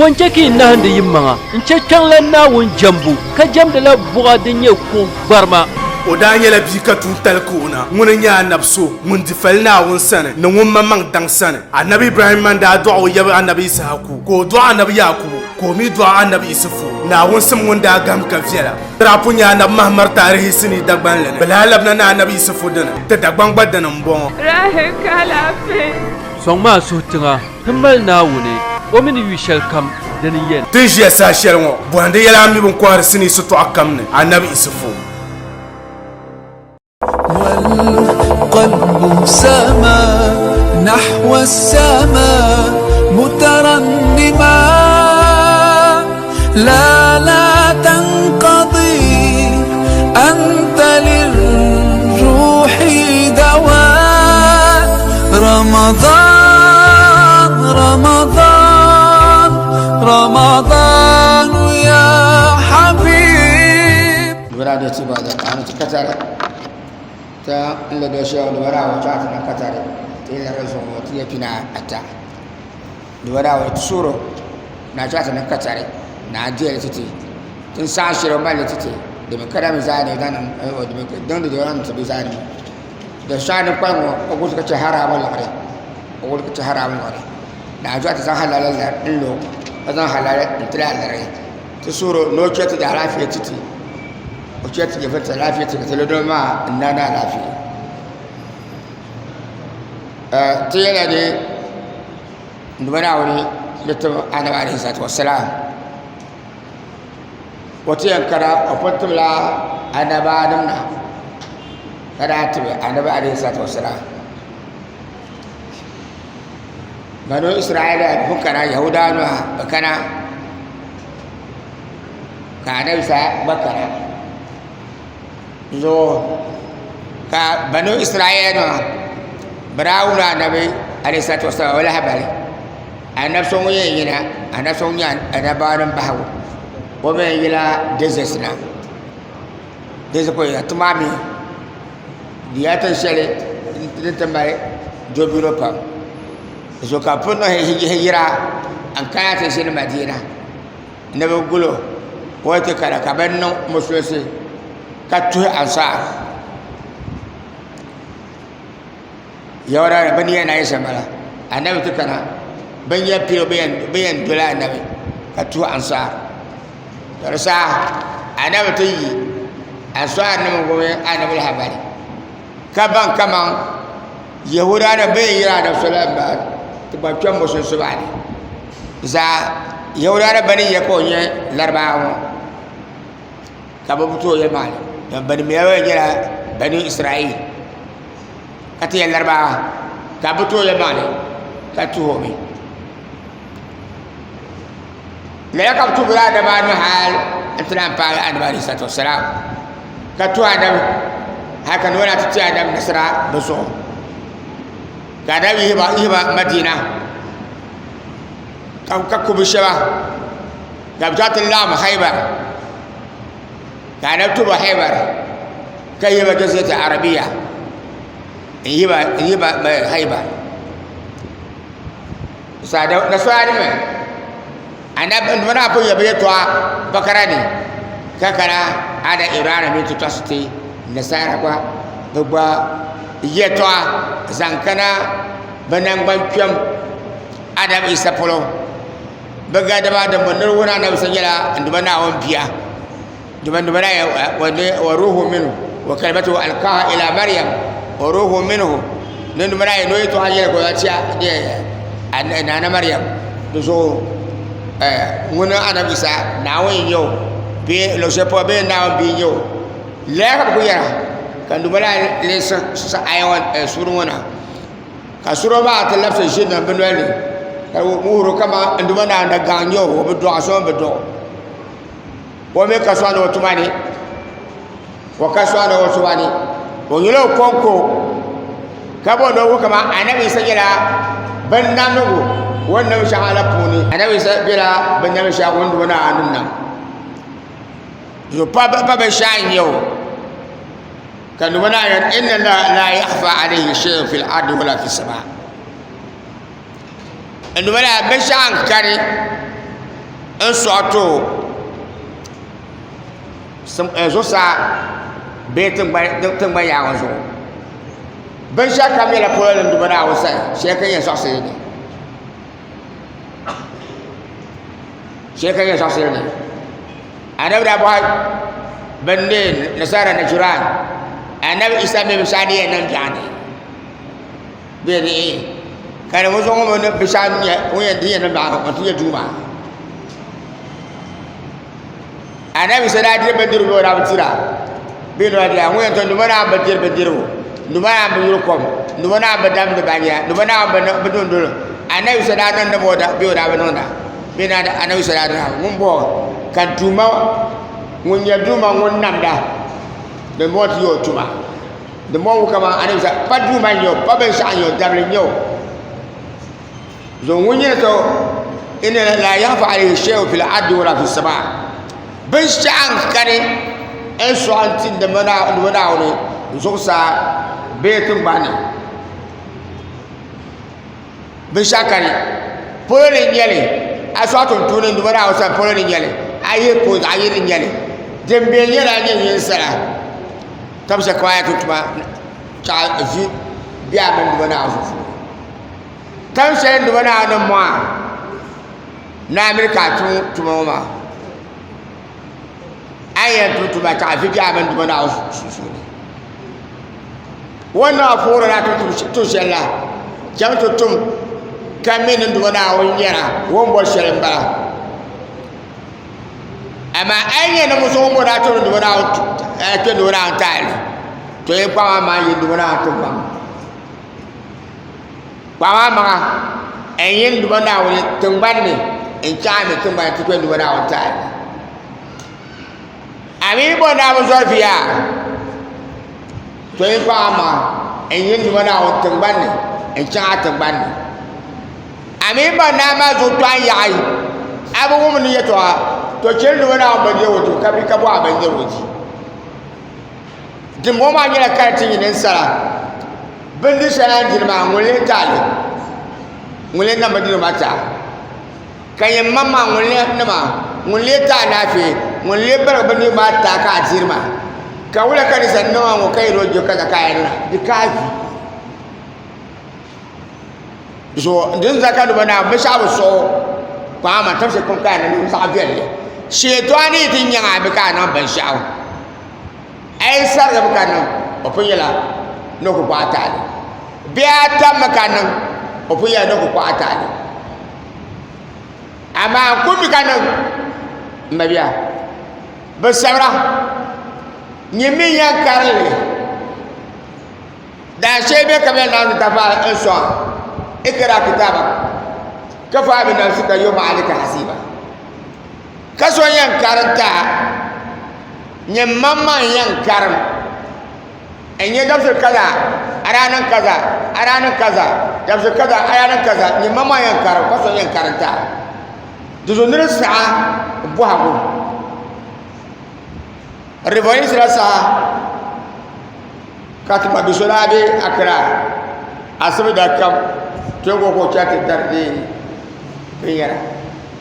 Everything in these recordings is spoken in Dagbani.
Bɔ n-chɛ ka yi nahindi yimaŋa n-chɛ Kpiɔŋlan Naawuni jɛmbu, ka jɛmdila buɣa din nyɛ kuɣ gbarima? O daa nyɛla bia ka tuuntali ka o na. Ŋuni n-nyɛ anabi so ŋun di fali Naawuni sani ni ŋun maŋmaŋ daŋ sani. Anabi Ibrahimma n-daa dɔɣi o yaba anabi Yisahaku, ka o dɔɣi anabi Yaakubu, ka o mi dɔɣi anabi Isufu. Naawuni sim ŋun daa gahim ka viɛla. Ti daa pun nya anabi Mahamar taarihi sinii Dagbanli ni. Bɛ lahi labina ni anabi Isufu dini. Ti Dagbaŋ gba dini m-bɔŋɔ. Rahi ka alaafee. Sɔŋmi a suhu tiŋa ti mali Naawuni, o mi ni yu shɛlikam dini yɛn. Ti ni ʒiya saha shɛli ŋɔ, bɔhindi yɛla a mi bɛ ni kɔhiri sinii sitɔɣu kam ni, Anabi Isufu. والقلب سما نحو السماء مترنما لا لا تنقضي أنت للروح دواء رمضان رمضان رمضان يا حبيب Biraada ti ba da ani ti katari ta n la do shɛli dubara awa chaɣ ti na katari ti yi lari zuɣu ti yɛ pina ata dubara awa ti suuro na chaɣ ti na katari na a dihili ti ti ti ni saɣa shɛli o malli ti ti domin kada mi zaa ni diŋdi di ti bi zaa ni do shɛŋa ni kpalim ŋɔ o guli ka chɛ haramu liɣiri o guli ka chɛ haramu liɣiri na a chaɣ ti zaŋ halali n lo ka zaŋ halali n tiri a liɣiri Ti suhuri ni o chɛ ti daalaafee ti ti, o chɛ ti nyɛvili ti alaafee ti ka ti lodoli maa n naai ni alaafee. Ti yɛla ni n Duuma Naawuni ni tim Anabi alayhi salatu wasalaam o ti yɛn kana o pun timla anabanim na ka daa timi Anabi alayhi salatu wasalaam. Banu Israila pun kana Yahudanima bi kana ka anabi Isa gba kana zuɣu ka banu Israila nima bi daa wum anabi alayhi salatu wasalaam o lahabali anabi so ŋun yɛn yina anabi so ŋun nyɛ anabanim bahigu o mi yɛn yila desert na desert ka o yina ti maa mi Di nyɛla tin shɛli din ti mali dobino pam so ka bi pun niŋ hijira n kana ti ʒini madiina ni bi gulo o yi ti kana ka bi niŋ musulinsi ka tuhi ansaar yahuuda bi ni yɛn na nyɛ shɛm n bala anabi ti kana bin yɛn pili bi yɛn doli anabi ka tuhi ansaar To di saha anabi ti yi ansaar nim ŋɔ mini anabi lahabali ka baŋ kaman yahuda nim bee yira anabi sulaiman ti gba kpɛm musulinsi maa ni zaa yahuda nim bani yɛ ka o nyɛ laribawa ŋɔ ka bi bi tooi yɛli maa ni bani mii nyɛla bani israel ka ti yɛli laribawa ka bi tooi yɛli maa ni ka tuhi o mi Lala ka bɛ tuhiri Adama anu hal nti lahi paai Annabi alayhi salatu wassalam ka tuhi Adam hal ka noli ti ti Adam nasara bɛ zuɣu ka Adam yihi ba Madina ka ku bɛ shɛba ka bɛ chaŋ ti laɣim Khaybar ka Adam tuhi ba Khaybar ka yihi ba Jaziratul Arabiya n yihi ba Khaybar. Nasaraanima anabi naa pun yɛli ba yɛltɔɣa bakara ni ka kana ada Iran mini ti tɔɣisi ti nasara gba bi gba yɛltɔɣa zaŋ kana bi nangban kpɛm Adam Isa polo bi gadama din bi niri wuhi ni anabi Isa nyɛla n Duuma Naawuni bia wa ruhu minhu wa kalimatuhu alqaha ila Maryam wa ruhu minhu ni Duuma Naawuni ni o yɛltɔɣa yɛli ka o yaa ti Nana Maryam di zuɣu ŋuni anabi Isa Naawuni n-nyɛ o bee luɣ shɛli polo bee Naawuni bia n-nyɛ o lala ka bɛ kuli yɛra ka Duuma Naawuni lee siɣi aya ŋɔ suuri ŋɔ na ka suro maa ti labisi ʒi niŋ bɛ noli ni ka wuhiri o kaman n Duuma Naawuni gaŋ n-nyɛ o o bi dɔɣi so mi bi dɔɣi o o mi ka sɔŋdi o tuma ni o ka sɔŋdi o tuma ni o nyɛla o kɔŋko ka booni o kaman anabi Yisa nyɛla binnamdigu o ni nam shɛŋa la puuni anabi Yisa bela binnamdi shɛŋa ŋun Duuma Naawuni ni nam yo pa binshɛɣu n-nyɛ o ka Duuma Naawuni inna Allaha la yakhfa alayhi shay'un fil ardi wala fis sama n Duuma Naawuni binshɛɣu n-kani. n sɔɣi ti o zuɣusaa bee tingbani yaɣa ŋɔ zuɣu binshaɣu kam nyɛla polo ni duuma Naawuni sani shɛli ka yɛn zaɣisi ni shɛli ka yɛn zaɣisi ni anabi daa bɔhi bin ne nasara najiran anabi isa mi binshaɣu ni yɛn niŋ biɛɣuni bee ni ee ka di bi zuɣu ŋɔ ni binshaɣu nyɛ o yɛn di yɛn niŋ biɛɣuni o ti nyɛ duuma Anabi Isa daa diri bindirigu bee o daa bi dira? Bee ni o daa dira? Ŋun yɛn tɔŋ Duuma Naawuni bi diri bindirigu, Duuma Naawuni bi nyuri kom, Duuma Naawuni bi damdi banya, Duuma Naawuni bi dundoli. Anabi Isa daa niŋdi bee o daa bi niŋda? Bee ni Anabi Isa daa niŋda? Ŋun bɔŋɔ ka Duuma ŋun nyɛ Duuma ŋun namda dimbɔŋɔ ti nyɛ o tuma. Dimbɔŋɔ wuhi kaman Anabi Isa pa Duuma n-nyɛ o, pa binshɛɣu n-nyɛ o, dabili n-nyɛ o. So ŋun nyɛ to inna la yakhfa alayhi shay'un fil ardi wala fis sama binshaɣu n kani n sɔɣi n ti Duuma Naawuni zuɣusaa bee tingbani binshaɣu kani polo ni n nyɛli a sɔɣi tin tuuni Duuma Naawuni sani polo ni n nyɛli a yihi polo zaɣ yini n nyɛli din bɛ nyɛla a nyɛ ninsala ka bi shɛli kam a yɛn tum tuma vi bɛ a mini Duuma Naawuni sunsuuni Tam shɛli Duuma Naawuni ni mɔŋ a ni a miri ka a tum tuma ŋɔ maa, a ni yɛn tum tuma ka a vi bɛ a mini Duuma Naawuni sunsuuni. O ni niŋ a puhiri ni a tum tuun shɛli la, cham ti tum ka mi ni Duuma Naawuni nyɛla o ni bɔri shɛli m-bala. Amaa a yi nyɛ ninvuɣ so ŋun bɔri ni a tumdi Duuma Naawuni kpe Duuma Naawuni taali, to yi kpaŋ amaŋ yi Duuma Naawuni tiŋgbani ni. Paɣa maa maŋa n yi Duuma Naawuni tingbani ni n chaŋ a mi tingbani ti kpe Duuma Naawuni taali ni. A mi yi bɔri ni a bi zɔri vi yaa, to yi paɣa maŋa n yi Duuma Naawuni tingbani ni n chaŋ a tingbani ni. A mi yi bɔri ni a mali zuɣu tɔhi yaɣi a bi wum ni yɛtɔɣa, to cheli Duuma Naawuni bindirigu dibu ka bi ka bɔhi a bindirigu di. Dimbɔŋɔ maa nyɛla ka di ti nyɛ ninsala bindiri shɛli a ni diri maa ŋun lee taali ŋun lee niŋ bindirigu maa ti a ka nyɛ mam maa ŋun lee nima ŋun lee ti alaafee ŋun lee baligi bindirigu maa ti a ka a diri maa ka wula ka ninsal niŋ a ŋɔ ka yɛli o je kaza ka a yɛn niŋ di ka a vi zuɣu din zaa ka duba naa binshaɣu bi suɣu kpaŋa maa tabisi kum ka a niŋ zaɣ viɛlli sheetɔɣa ni yi ti nyaŋ a bi ka a niŋ binshaɣu a yi sarigimi ka niŋ o pun yɛla ni o ku kpaɣi taali bee a tammi ka niŋ o pun yɛla ni o ku kpaɣi taali amaa n ku mi ka niŋ n mabia bi sabira nyɛ mi yɛn karinli Daanshee bɛ ka bɛ laɣim litaafi n sɔŋ ikra kitaabak kafa bi nafsika yawma alayka hasiba ka so yɛn karinta nyɛ maŋmaŋ yɛn karim n nyɛ dabisili kaza a daa niŋ kaza a daa niŋ kaza dabisili kaza a daa niŋ kaza nyɛ maŋmaŋ yɛn karim ka so yɛn karinta di zuɣu ni di saɣa bɔhigu revolution la saha Ka ti ma bi so daa be Accra asibi da kam Togo ka o chaŋ ti dari deei binyɛra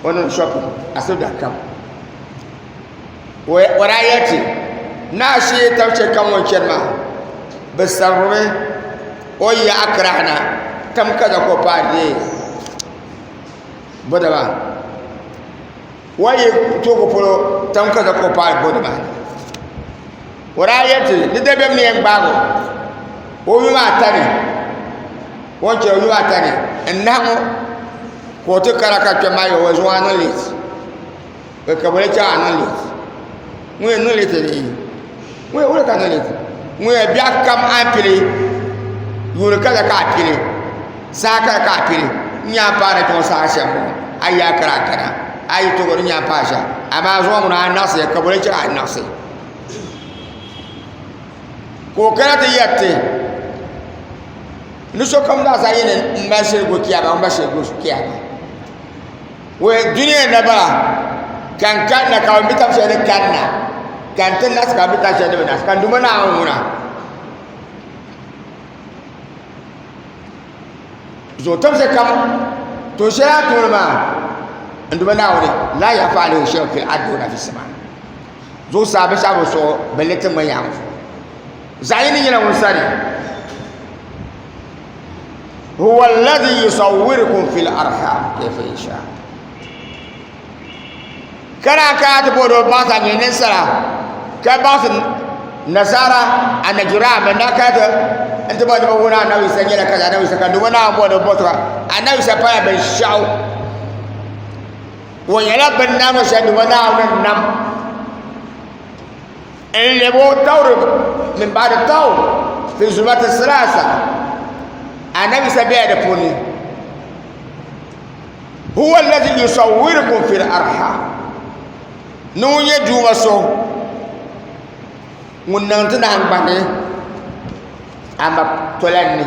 o niŋ shopping asibi da kam o daa yɛli ti ni a shee tab shɛli kam o ni chani maa bɛ sabirimi o yi Accra na tam kaza ka o paai deei boda maa o yi Togo polo tam kaza ka o paai boda maa O daa yɛli ti ni dabiɛm ni yɛn gbaag o o yuma ata ni, o ni chɛ o yuma ata ni n-nahi ŋɔ ka o ti kara ka kpɛm maa yɛli o zuŋɔ a niŋ late bɛ ka boli chaŋ a niŋ late ŋun yɛn niŋ late ni ŋun yɛn wuli ka niŋ late ŋun yɛn biɛɣu kam a ni pili yuuni kaza ka a pili saha kaza ka a pili n nya a paai na kpɛŋɔ saha shɛm ŋɔ a yi a kara a kana a yi togo di nya a paai shɛm amaa zuŋɔ ŋuna a naɣisiya ka boli chaŋ a naɣisi Ka o kana ti yɛri ti ni sokam zaa sa yɛli n mali shirigu kiyama n mali shirigu kiyama wɛ duniya na bala ka n kanna ka bi mi tam shɛli ni kanna ka n ti nasi ka bi mi tam shɛli ni bi nasi ka n Duuma Naawuni ŋuna zuɣu tam shɛli kam tuun shɛli a ni tumdi maa N Duuma Naawuni, laa yaxfa alayhi shay'un fil ardi wala fis samaa. Zuɣusaa binshɛɣu bi suɣi balle tiŋgbani yaɣa ŋɔ zuɣu. Zaɣ yini nyɛla ŋun sani. Huwa alladhi yusawwirukum fil arham kayfa yasha. Kana ka ti booni o baŋsi a nyɛ ninsala ka baŋsi nasara a najira min na ka ti n ti booni bi wuna anabi Isa nyɛla kaza anabi Isa ka duuma Naawuni booni o baŋsi anabi Isa pala binshaɣu o nyɛla bin namdi shɛli duuma Naawuni ni nam n lɛbi o tawri min ba'di tawr fi zulumati salasa anabi Isa bela di puuni. Huwa alladhi yusawwirukum fil arham ni ŋun nyɛ duuma so ŋun niŋ ti nahingbani a ma tolani ni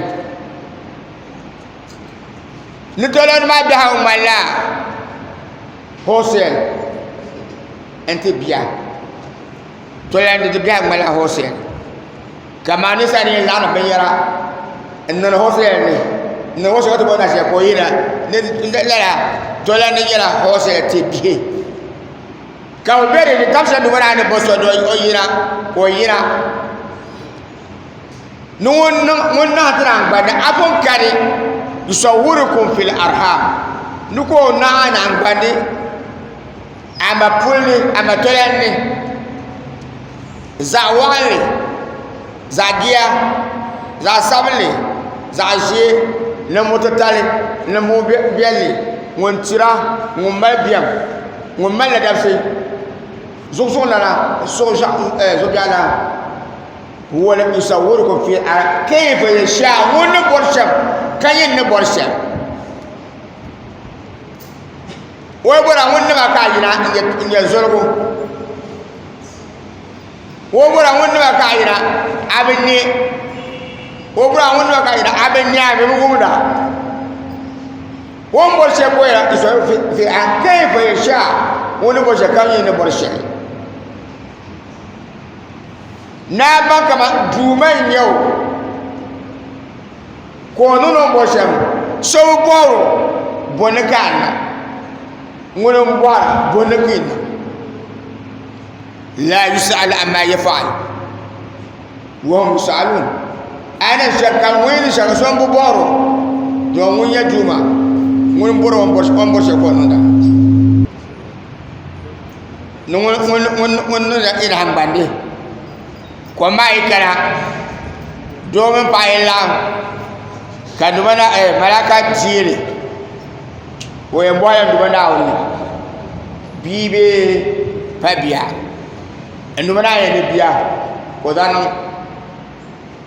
ni tolani maa biɛhigu ŋmanila wholesale n ti bia tolani di biɛhigu ŋmanila wholesale Kamani ninsalinima ni yɛn laɣindi binyɛra n-niŋdi wholesale ni n-niŋ wholesale ka ti boli na shɛli ka o yina ni lala tolani nyɛla wholesale ti bihi ka bɛ be di ni tam shɛli duuma ni bo so ni o yina ka o yina ni ŋun niŋ ti naŋgbani a pun kani yusawwirukum fil arham ni ka o niŋ a naŋgbani a ma puli ni a ma tolani ni Zaɣ waɣanli zaɣ giya zaɣ sabinli zaɣ ʒiɛ ni mo titali ni mo biɛlli ŋun tira ŋun mali biɛm ŋun mali ladabsi zuɣusuŋ lana zuɣubiɛɣu lana huwa yusawwirukum fi kayfa yasha ŋun ni bori shɛm ka nyɛ ni bori shɛm o yi bɔra ŋun nima ka a yina n nyɛ zoligu o bɔra ŋun nima ka a yina a bi ne o bɔra ŋun nima ka a yina a bi ne a mi bi wumda o ni bɔri shɛli ka o yɛra fi kayfa yasha ŋun ni bɔri shɛli ka nyɛ ni bɔri shɛli naa baŋ kaman duuma n nyɛ o Ka o niŋ o ni bɔri shɛm, so bi bɔhir o, Bɔ ni ka a niŋ? Ŋuni m-bɔhira, Bɔ ni ka yi niŋ? Laa yus'alu amma yaf'al wa hum yus'alun. A yi niŋ shɛli kam, ŋun yi niŋ shɛli kam, so m-bi bɔhir o, dama ŋun nyɛ Duuma, ŋuni m-bɔri o ni bɔri shɛli ka o niŋda. Ni ŋun niŋda nahingbandi. Kom maa yi kana doo mini paɣa yi laɣam ka malaka deeli o yɛn bɔhila Duuma Naawuni bia bee pa bia n Duuma Naawuni yɛn ni bia ka o zaŋ niŋ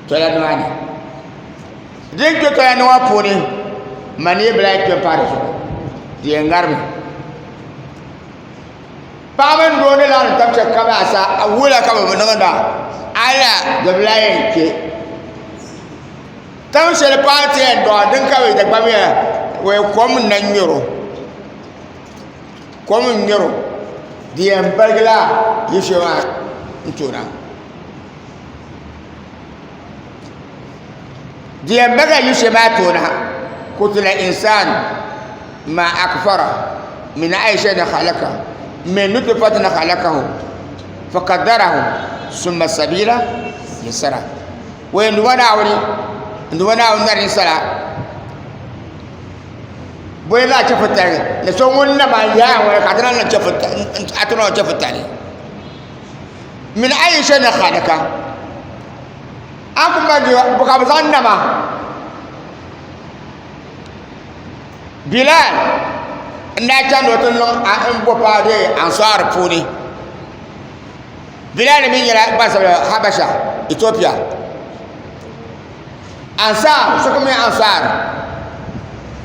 tola nimaani din kpɛ tola ni maa puuni manii bi lahi kpɛ n pahi di zuɣu di yɛn ŋarimi Paɣa mini doo ni laɣim tabi chɛ ka baasa wula ka bɛ bi niŋda ala di bi lahi yɛn kpe tam shɛli paɣa ti yɛn dɔɣi din ka bɛ Dagbaŋ yɛla wee kom n na ŋmɛro kom n ŋmɛro di yɛn baligi la yi shee maa n toona di yɛn baligi la yi shee maa toona kutila insaan ma akfara min ayi shay'in khalaqa min nutfatin khalaqahu faqaddarahu summa sabila yassara wai nduba naawuni nduba naawuni nari ninsala bɔyi la chɛfutali ni so ŋun na maa yaa ŋɔ ka a ti na chɛfutali min ayi shay'in khalaqa an kuma ka bi zaŋ nama Bilal n daa chani o ti niŋ n bo paɣa deei Ansaar puuni Bilal mi nyɛla gbansabila Habasha Ethiopia Ansaar sokam mi Ansaar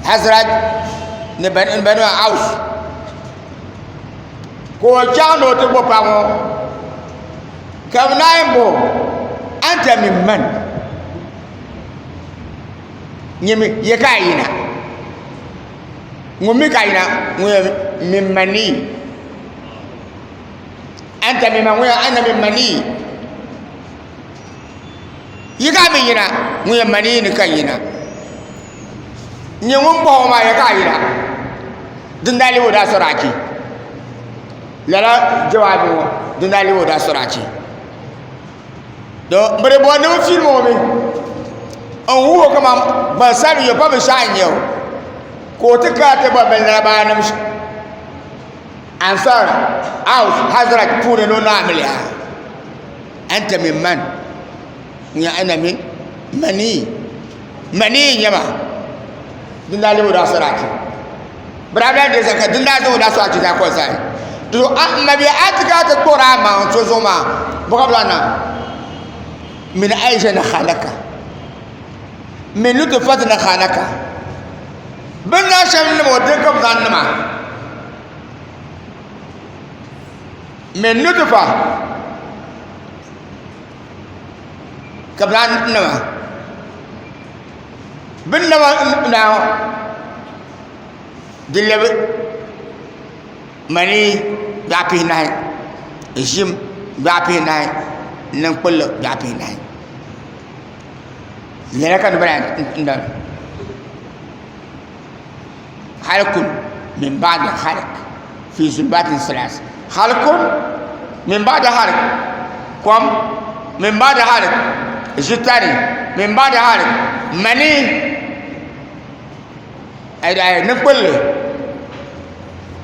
Hazraj ni Banu Aus ka o chaŋ ni o ti bo paɣa ŋɔ ka bi naan bo anta min man Nyemi ya ka a yina ŋun mi ka a yina ŋun yɛ min manii anta min man ŋun yɛ ana min manii yi ka a mi yina ŋun yɛ manii ni ka yina nyɛ ŋun bɔhi o maa ya ka a yina Din daa lebi o daa sɔraachi. Lala jawaabi ŋɔ din daa lebi o daa sɔraachi. Do bi di bɔri ni bi filim o mi n wuhi o kaman gbansabili yo pa binshaɣu n nyɛ o ka o ti kana ti bɔri bin larabawa nim Ansar, Aus, Hazraj puuni ni o naai amiliya. Anta min man? Nya ana min mani. Mani n-nyɛ ma. Din daa lebi o daa sarachi. Bɛ daa bela dee ka din daa zaŋ o daa sarachi zaa kɔli sahi. Di zuɣu a mabia a ti kana ti kpuɣiri a maŋ so zuɣu maa bɔ ka bɛ lahi niŋ? Min ayi shay'in khalaka min nutfatin khalaka bɛ ni daa shɛm nim o din ka bɛ zaŋ nima min nutfa ka bɛ daa nima bɛ ni nama na di lɛbi manii zaɣ pihinahi ʒim zaɣ pihinahi ninkpulli zaɣ pihinahi lala ka niriba daa halkun min ba'di halk fi zulumatin salas halkun min ba'di halk kom min ba'di halk ʒitani min ba'di halk mani ninkpulli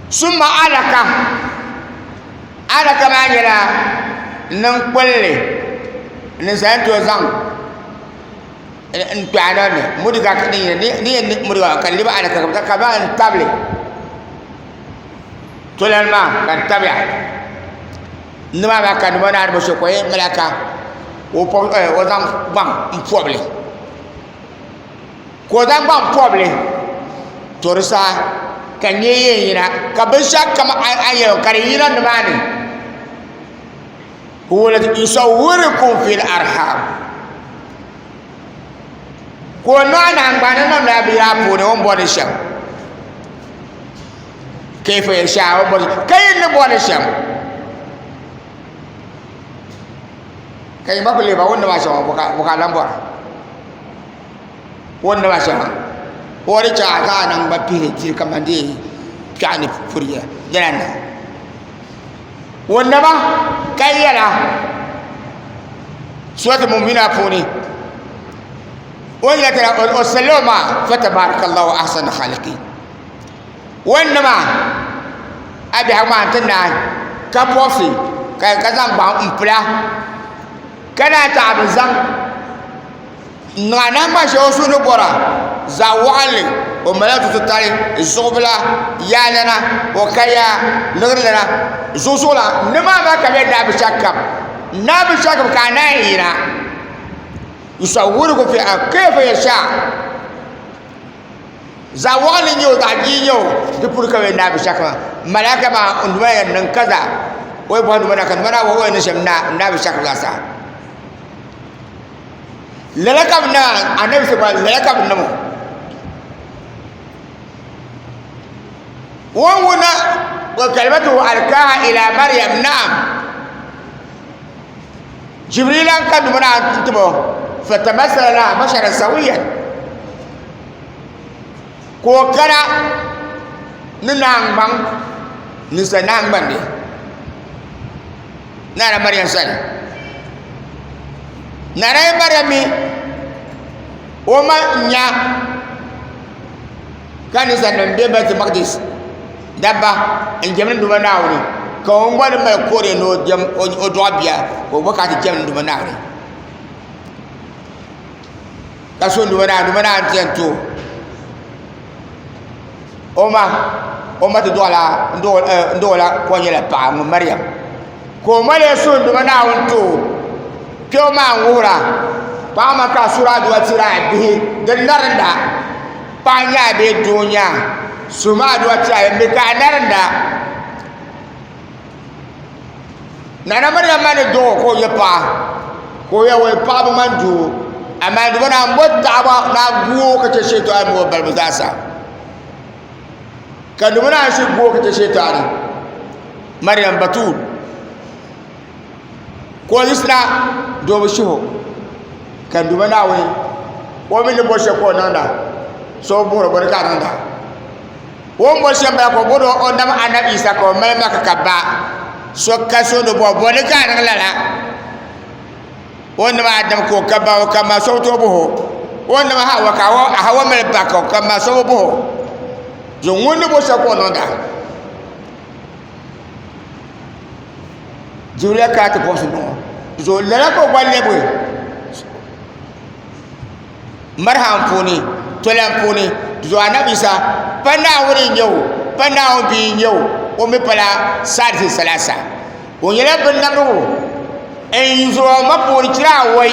summa alaka alaka maa nyɛla ninkpulli ninsal ni tooi zaŋ n kpɛ a nolini mudiga ni yɛn mudiga ka di lebi alaka ka bi n tabili tolani maa ka di tabiya nimaa maa ka nima naa ni bi shɛ ka o yɛn malaka o zaŋ gbaŋ n pobili ka o zaŋ gbaŋ pobili to di saha ka nyɛ yɛn yina ka binshaɣu kam a ni yɛli ka di yina nimaani huwa alladhi yusawwirukum fil arham ka o naai nahingbana niŋdi a bihi a puuni o ni bɔri shɛm kayfa yasha o ni bɔri ka yi ni bɔri shɛm ka yi ba ku leeba o ni nima shɛm bɔ ka a lan bɔra o ni nima shɛm o di chɛ a ka a naŋgban pihili diri kamani dee piɛɣu ni puriya lala n-niŋ o naba ka yɛla surati mumina puuni o yɛla tana o salo maa fatabarakallahu ahsanu khaliqin o nima a biɛhigu maa n ti naai ka pɔbisi ka zaŋ gbaŋ n pila ka naan taɣi bi zaŋ N niŋ a nahingbana shɛli o suhu ni bɔra zaɣ waɣinli o malila du titali zuɣubila yaalana o ka yaa liɣirilana zuɣusuɣula nimaa maa ka bɛ daa bi shɛli kam naa bi shɛli kam ka a naan yina yusawwirukum fi kayfa yasha zaɣ waɣinli n nyɛ o zaɣ jia n nyɛ o di puuni ka bɛ naa bi shɛli kam malaika maa n yɛn niŋ kaza o yi bɔhi nima na ka nima na o yɛn niŋ shɛm naa bi shɛli kam zaa sa Lala ka bi niŋ anabi so gba lala ka bi niŋ o o ŋuna wa kalimatuhu alkaha ila maryam naam jibrila n ka nima na n timo fatamasala laha basharan sawiyan ka o kana ni naangbaŋ ninsal naangbaŋ ni Nana Mariam sani. Nana Mariam mi o ma nya ka ninsalnim be Baitul Maqdis dabba n jɛmdi Duuma Naawuni ka o gba ni mali kore ni o dɔɣi bia ka o gba kana ti jɛmdi Duuma Naawuni ka so Duuma Naawuni Duuma Naawuni ti yɛn ti o o ma o ma ti dɔɣila n dɔɣila ka o nyɛla paɣa ŋun Mariam ka o ma lee suhi Duuma Naawuni ti o kpɛbu maa n wuhira paɣa maa ka a suhiri aduwa tiri a bihi di narinda paɣa n nyɛ a bee doo n nyɛ a suhimi aduwa tiri a bihi ka a narinda Nana Mariam ma ni dɔɣi o ka o nyɛ paɣa ka o yɛli wai paɣaba ŋmani doo amaa Duuma naan bo taɣaba ni a gu o ka chɛ shɛtɔɣa ni o balibu zaa sa ka Duuma naan shiri gu o ka chɛ shɛtɔɣa ni Mariam Batul ka o yiɣisina doo bi shihi o ka Duuma Naawuni o mi ni bɔri shɛli ka o niŋda so bi buɣiri o bɔri ka a niŋda. O ni boli shɛm bala ka o bɔri o nam anabi Isa ka o mali maka ka ba so ka so ni bɔ bɔ ni ka a niŋ lala. O ni nam Adam ka o ka ba o ka ma so bi tooi buhi o. O ni nam Hawa ka Hawa mali ba ka o ka ma so bi buhi o. Zuŋ ŋun ni bo shɛli ka o niŋda. Jibrila kana ti bɔbisi niŋ o zuɣu lala ka o gba lɛbigi marhan puuni tolan puuni zuɣu anabi Isa pa Naawuni n nyɛ o pa Naawuni bia n nyɛ o o mi pala saalisi salasa o nyɛla binnamdigu n zuɣu o ma puuni chira awɔi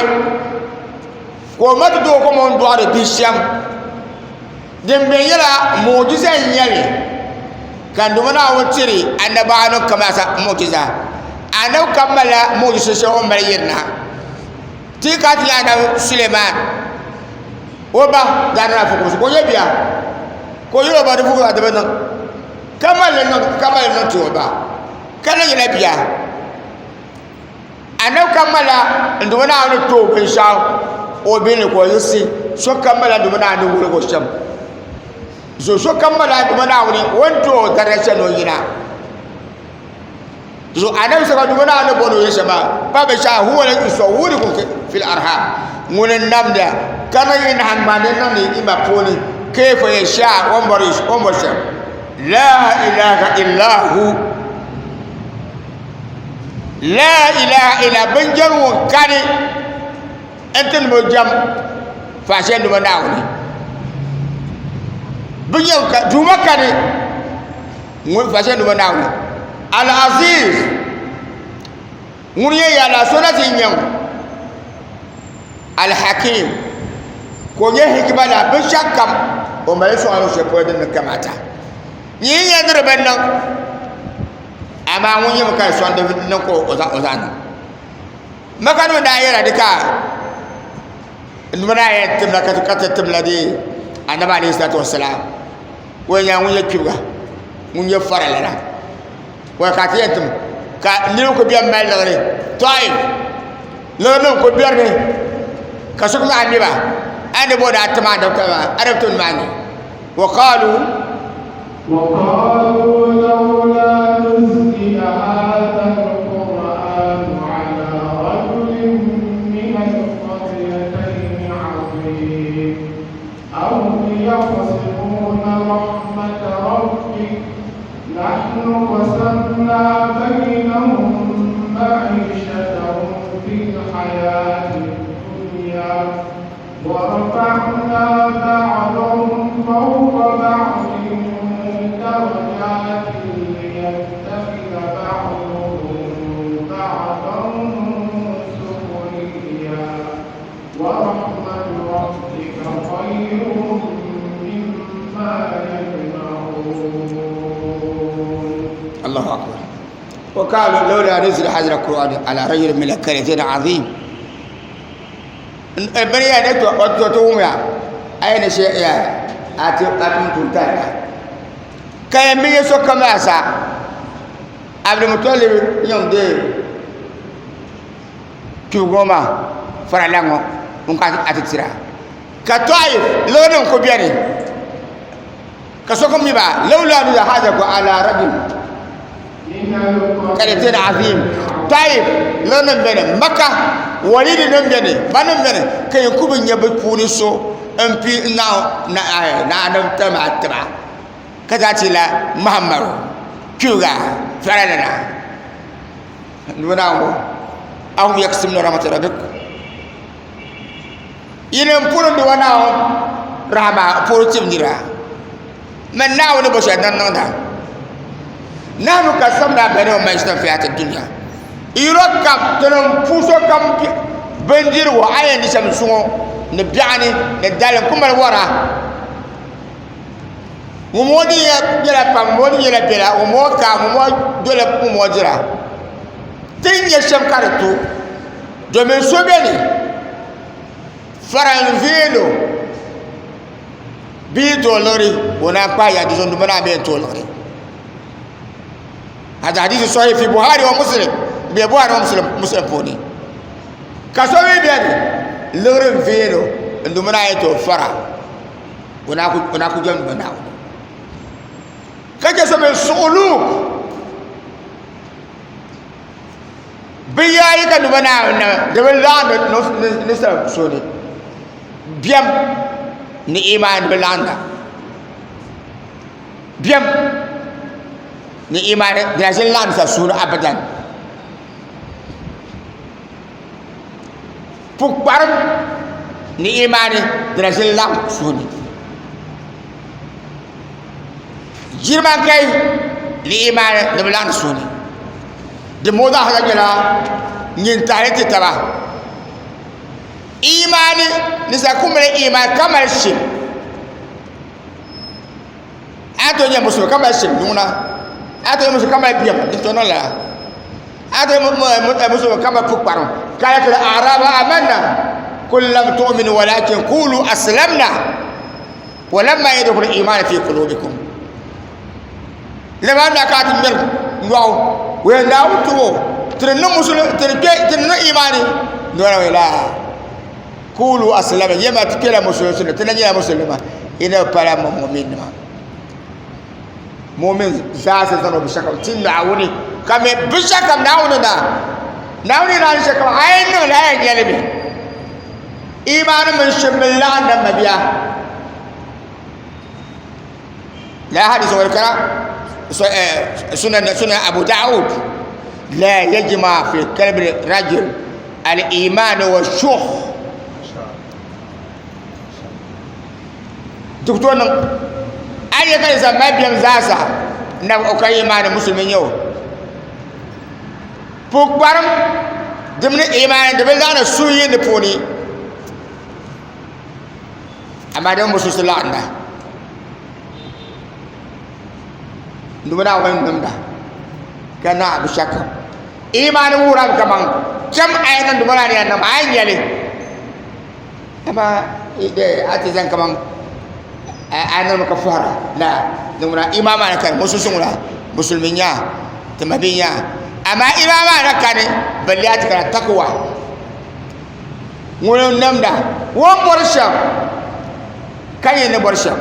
ka o ma ti tooi kom o ni dɔɣiri bia shɛm. Din beni nyɛla mu'jiza n-nyɛ li ka n Duuma Naawuni tiri annabawanima kam zaasa mu'jiza. Annabi kam malila mu'jiza shɛli o ni mali yirina. Ti yi kana ti nya Annabi Suleman, o ba daa niŋla fukumsi ka o nyɛ bia ka o yɛli o ba di fukumsi maa di bi niŋ ka mali li niŋ ti o ba ka na nyɛla bia. Anabi kam malila n Duuma Naawuni ni ti o binshɛɣu o bihi ni ka o yiɣisi sokam malila n Duuma Naawuni ni wulig o shɛm. So sokam malila n Duuma Naawuni o ni ti o daraja shɛli ni o yina. So anabi sokam Duuma Naawuni ni bɔri o yɛli shɛm maa pa binshɛɣu huwa lazi yusawwirukum fil arham ŋuni n namda ka niŋ yi nahingbana ni niŋdi yi ma puuni kayfa yasha o ni bɔri shɛm. La ilaha illa hu. La ilaha illa bin jɛm ŋun kani n ti ni bi jɛm faashee nima Naawuni bin jɛm ka duuma kani ŋun faashee nima Naawuni Al Aziz ŋun yɛn yaala so na ti nyɛ ŋɔ Al Hakim ka o nyɛ hikima la binshɛɣu kam o mali sɔŋ shɛli polo din ni kamata Yi yi nya ni di bi niŋ, amaa ŋun nyami ka di sɔŋdi niŋ ka o zaŋ niŋ. Maka nim daa yɛla di ka nima daa yɛn timla ka ti timla di anabi alayhi salatu wasalam o yɛn nyɛla ŋun nyɛ kpibiga ŋun nyɛ faralana wa ka ti yɛn tim ka niriba ku bɛni mali liɣiri Taif liɣiri nim ku bɛni mi ka so ku maa miba a ni bo daa tim anabi kali maa anabi tim maa ni وقالوا وقالوا لولا نزل هذا القرآن على رجل من القريتين عظيم أهم يقسمون رحمة ربك نحن قسمنا بينهم معيشتهم في الحياة الدنيا ورفعنا بعضهم فوق بعض درجات ليتخذ بعضهم بعضا سخريا ورحمة ربك خير مما يجمعون. الله أكبر. وقالوا لولا نزل هذا القرآن على رجل من القريتين عظيم. Bini ya ne to to to wumya ay ne she ya ati atum tuntara kaya mi so kama sa Abdul Muttalib yom de kugoma faralango un ka ati tira ka Taif lodon ko biani ka so ko mi ba lawla nu hada ko ala rajul qaryatin azim. Taif lɔnim beni Maka Walidi nim beni banim beni ka yɛn ku bi nyɛ bi puuni so n pi naanabitali maa tiba ka zaa ti la Muhammadu kpiuga faralana ni naawuni ahum yaksimuna rahmata rabbik yini n puri n duba Naawuni rahama puri tim nira man Naawuni bo shɛli din niŋda nahnu kasamna bainahum ma'ishatan fi hayati dunya yino kam ti ni pu sokam bindirigu a yɛn di shɛm suŋɔ ni biɛɣuni ni dali n ku mali wara ŋun ŋɔ din nyɛla pam ŋun ŋɔ din nyɛla biɛla ŋun ŋɔ ka ŋun ŋɔ dola ŋun ŋɔ dira ti ni nyɛ shɛm ka di to domin so bɛni faranviino bia tooi liɣiri ka o naan kpahi ya di zuɣu nima bɛ tooi liɣiri. Hada hadisi sahih fi Buhari wa Muslim bɛ Buhari wa Muslim Muslim puuni ka so mi bɛni liɣiri n veeno n dumi naa yi tooi fara o naa ku jɛmdi bi Naawuni. Ka chɛ so mi suɣuluk binyɛra ayi ka duba Naawuni nam di bi laɣindi ni sal so ni biɛm ni imaani di bi laɣinda biɛm ni imaani di na ʒini laɣindi sal suuni abadan pukparim ni imaani di na ʒini laɣim suuni Jiriman kai ni imaani di bi laɣindi suhu ni di moo zaa sa nyɛla nyin tahili ti taba imaani ni sa ku mali imaani ka mali shim a to nyɛ musulimi ka mali shim niŋna a to nyɛ musulimi ka mali biɛm di to niŋ lala a to nyɛ musulimi ka mali pukparim qalat al a'rabu amanna qul lam tu'minu walakin qulu aslamna walamma yadkhul iman fi qulubikum lama na ka ti ŋmɛri lɔɣu wee naawuni tubo tiri niŋ musulimi tiri kpe tiri niŋ imani dɔla wee la kulu aslama yɛma ti kpela musulinsi ni ti na nyɛla musulima ina pala mumin nima mumin zaasa zaŋ o binshɛɣu ti naawuni ka mi binshɛɣu kam naawuni na naawuni na ni shɛli kam a yi niŋ li a yɛn nyɛli mi imaani mini shim min laɣim na mabia la hadis wal kara sunan sunan abu daud la yajma fi qalbi rajul al iman wa shuh duk to niŋ a yɛ ka zan mali biɛm zaasa na o ka imaani musulmi nyɛ o pukparim di mini imaani di bi laɣindi suhuyini puuni amaa di mini musulinsi laɣinda di bi naawuni nimda ka naai binshɛɣu kam imaani wuhirimi kaman kpɛm a yi niŋdi ŋɔ ni a ni yɛn niŋ maa a yi nyɛli amaa a ti zaŋ kaman a niŋmi ka fɔhira la ni ŋuna imaani maa ni kani musulinsi ŋuna musulimi n-nyɛ a ti ma bia n-nyɛ a amaa imaani maa na kani balle a ti kana takuwa ŋuni n namda o ni bɔri shɛm ka nyɛ ni bɔri shɛm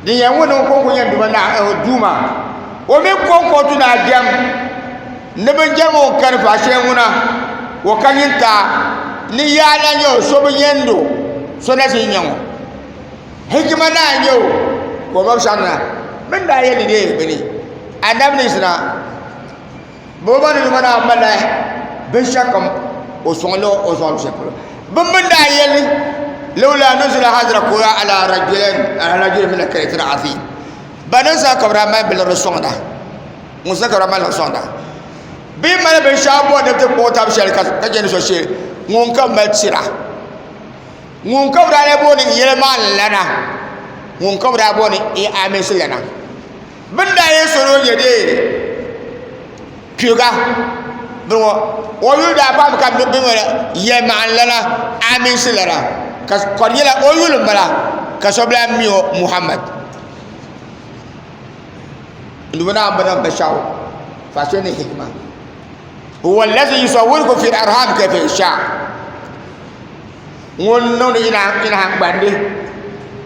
din yɛn wuhi ni o kɔŋko nyɛ duuma duuma o mi kɔŋko tu ni a jɛm ni bi jɛm o kani paɣa shɛli ŋuna o ka nyintaa ni yaa la nyɛ o so bi nyɛndi o so na ʒi n-nyɛ ŋɔ hikima naa n-nyɛ o ka o ba shɛŋa na bɛ ni daa yɛli ni deei bini anabi ni zina bɛ ba ni nima daa malila binshɛɣukam o sɔŋla o zuɣu shɛli polo bɛ mi daa yɛli lawla nuzila hadha alquran ala rajulin ala rajulin min alqaryatin azim ba ni zaa ka bi daa mali biliɣili sɔŋda ŋun sa ka bi daa mali liɣiri sɔŋda bɛ yi mali binshɛɣu bɔri ni bi ti kpuɣi tabi shɛli ka chɛ ni so shee ŋun ka mali tira ŋun ka bi daa lee booni yɛlimaŋli lana ŋun ka bi daa booni aminsi lana Bɛ ni daa yɛn soli o nyɛ dee piɛga bini ŋɔ o yuli daa paami ka bɛ ŋɔ yɛlimaŋli lana aminsi lana ka di nyɛla o yuli n bala ka so bi lahi mi o Muhammad n duuma Naawuni bi niŋ binshɛɣu faashee ni hikima huwa allazi yusawwirukum fil arham kayfa yasha ŋun niŋdi nahingbandi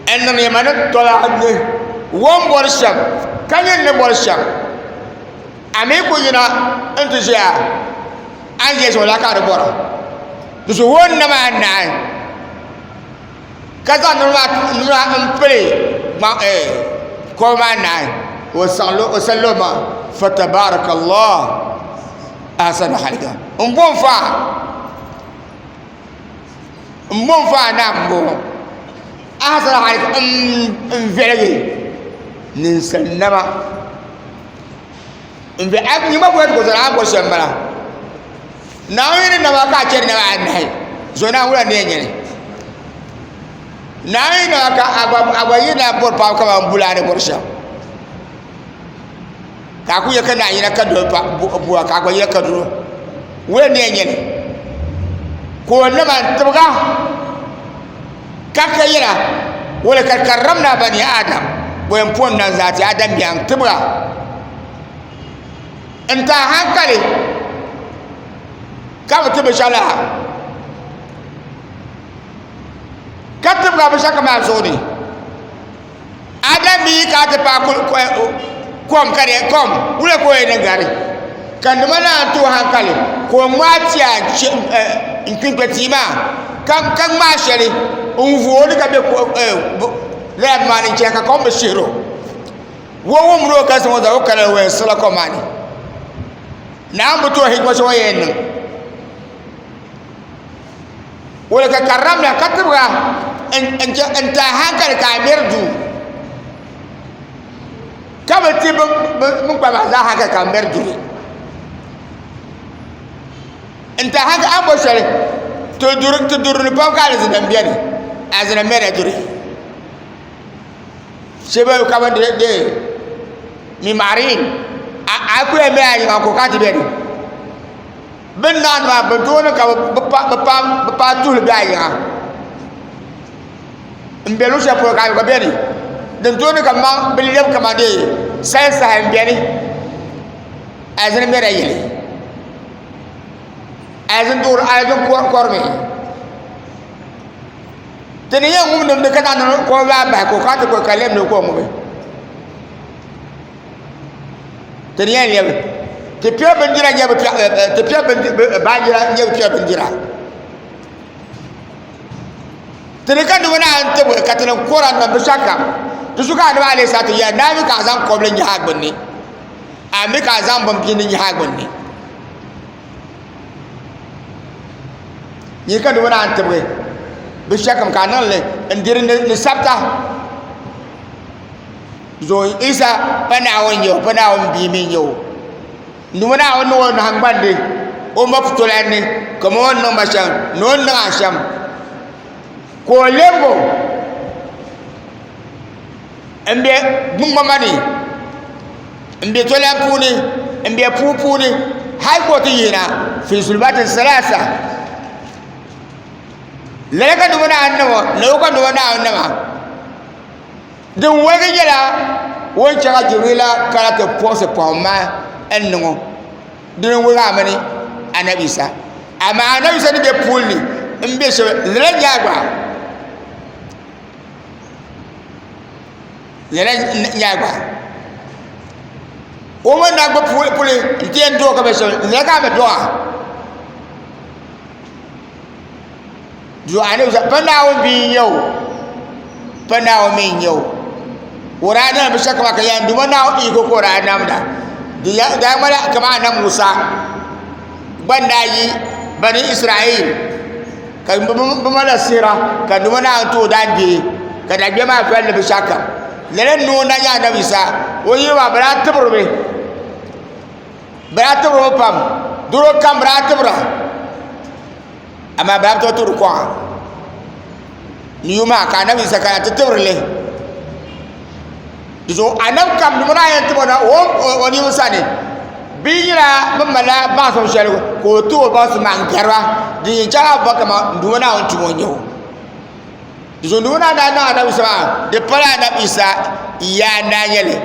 n niŋ ma ni tolandi o ni bori shɛm ka nyɛ n ni bori shɛm a mi ku yina n ti ʒiya a ni yɛli shɛm la ka di bora di zuɣu o ni nam a naai ka zaŋ nima n pili kɔbu maa naai o salli o maŋa fatabarakallah ahsanu khaliqin n bo n faa n bo n faa na n boŋo ahsana khaliqin n viɛlgi ninsal nama n viɛlgi nyingba ku yɛli ti a ni bori shɛm n bala Naawuni ni nama ka a chɛri nama anahi zuɣu Naawuni wula n yɛn nyɛli Naawuni nama ka a gba yi na bori paɣaba kamani bula a ni bori shɛm ka a ku yɛ ka naan yina ka doli bua ka a gba yina ka dolo wula n yɛn nyɛli ka o nama n tibga ka ka yɛla walakad karramna bani adam bo yɛn pon nan zaati adam biya n tibga n taai hankali ka bi ti binshɛɣu laa ka tibga binshɛɣu kam maa zuɣu ni. Adam mi ka ti paai kom ka di kom wula ka o yɛn niŋ gari ka nima naan ti o hankali ka o ŋmaai tia n kpinkpɛ tia maa ka ŋmaai shɛli n vooli ka bɛ lala bini maa ni n chɛna ka kom bi shihiro o wumdi o ka zaŋ o zali o kana o yɛn siɣila kom maa ni Naawuni bi ti o hikima shɛli o yɛn niŋ wala ka karamla ka tibga n ti a hankali ka a mɛri duu ka bi ti bin kpa maa zaa hankali ka a mɛri duri n ti a hankali a ni bo shɛli ti duri ni pam ka alizina biɛni alizina mɛrila duri shɛba ka bi de mimarin a ku yɛn mɛ a yiŋa ko ka ti biɛni Bɛ ni naani maa, bɛ dooni ka bɛ paai tuhili bɛ a yiŋa m-be luɣ shɛli polo ka a gba beni. Din tooni ka bɛ lɛbi kaman salinsahi m-beni alizini mɛrila yili alizini duɣiri alizini kɔrimi. Ti ni yɛn ŋum nimdi ka zaŋ niŋ kɔbu maa bahi ka o kana ti kɔri ka lɛbi ni ka o ŋubi. Ti ni yɛn lɛbi ti piɛ bindira nyɛ ti piɛ baanjira nyɛ bi piɛ bindira ti ni ka nima naan ti ka ti ni kora niŋ binshɛɣu kam di zuɣu ka anabi alayhi salatu yɛli naa mi ka a zaŋ kobili nyahi a gbunni a mi ka a zaŋ bin bindi nyahi a gbunni nyɛ ka nima naan tibigi binshɛɣu kam ka a niŋli n diri ni sabita Zuɣu Isa pa Naawuni n-nyɛ o, pa Naawuni bia mi n-nyɛ o. Duuma Naawuni niŋ o nahingbandi o ma putɔlan ni kaman o ni niŋ ma shɛm ni o ni niŋ a shɛm ka o lebigi o m-be gbuŋgbama ni m-be tɔlan puuni m-be puu puuni hal ka o ti yihina fi zulumatin salasa. Lala ka Duuma Naawuni niŋ o, lala ka Duuma Naawuni niŋ a. Din woligi nyɛla o ni chaŋ Jibrila kana ti puɣisi pɔhim maa n-niŋ o di ni woligi a mini Anabi Isa. Amaa Anabi Isa ni be puuni ni m-be shɛli lala n-nyɛ a gba. Lala n-nyɛ a gba. O mi na gbubi puli nti yɛn dɔɔ ka be shɛli lala ka a mi dɔɣa. Zuɣu ni pa Naawuni bia n-nyɛ o pa Naawuni mi n-nyɛ o o daa niŋla binshɛɣu kam ka yɛn Duuma Naawuni yiko ka o daa namda di daa ŋmanila kamani Anabi Musa gba ni daa yi Bani Israel ka bi malila sihira ka Duuma Naawuni ti o daangbee ka daangbee maa dolli binshɛɣu kam lala n-niŋ o na nyɛ Anabi Yisa o yili maa bɛ daa tibirimi bɛ daa tibirimi pam doro kam bɛ daa tibira amaa bɛ daa bi tooi tibiri kuɣa ni yuma ka anabi Yisa kana ti tibiri li di zuɣu anabi kam di mini a yɛn tibo na o niriba sani bia nyɛla bin malila baŋsim shɛli ka o ti o baŋsim maa n gariba din yɛn chaŋ a ba kaman n Duuma Naawuni tumo n nyɛ o di zuɣu n Duuma Naawuni daa niŋ anabi Yisa maa di pala anabi Yisa yaa n daa nyɛli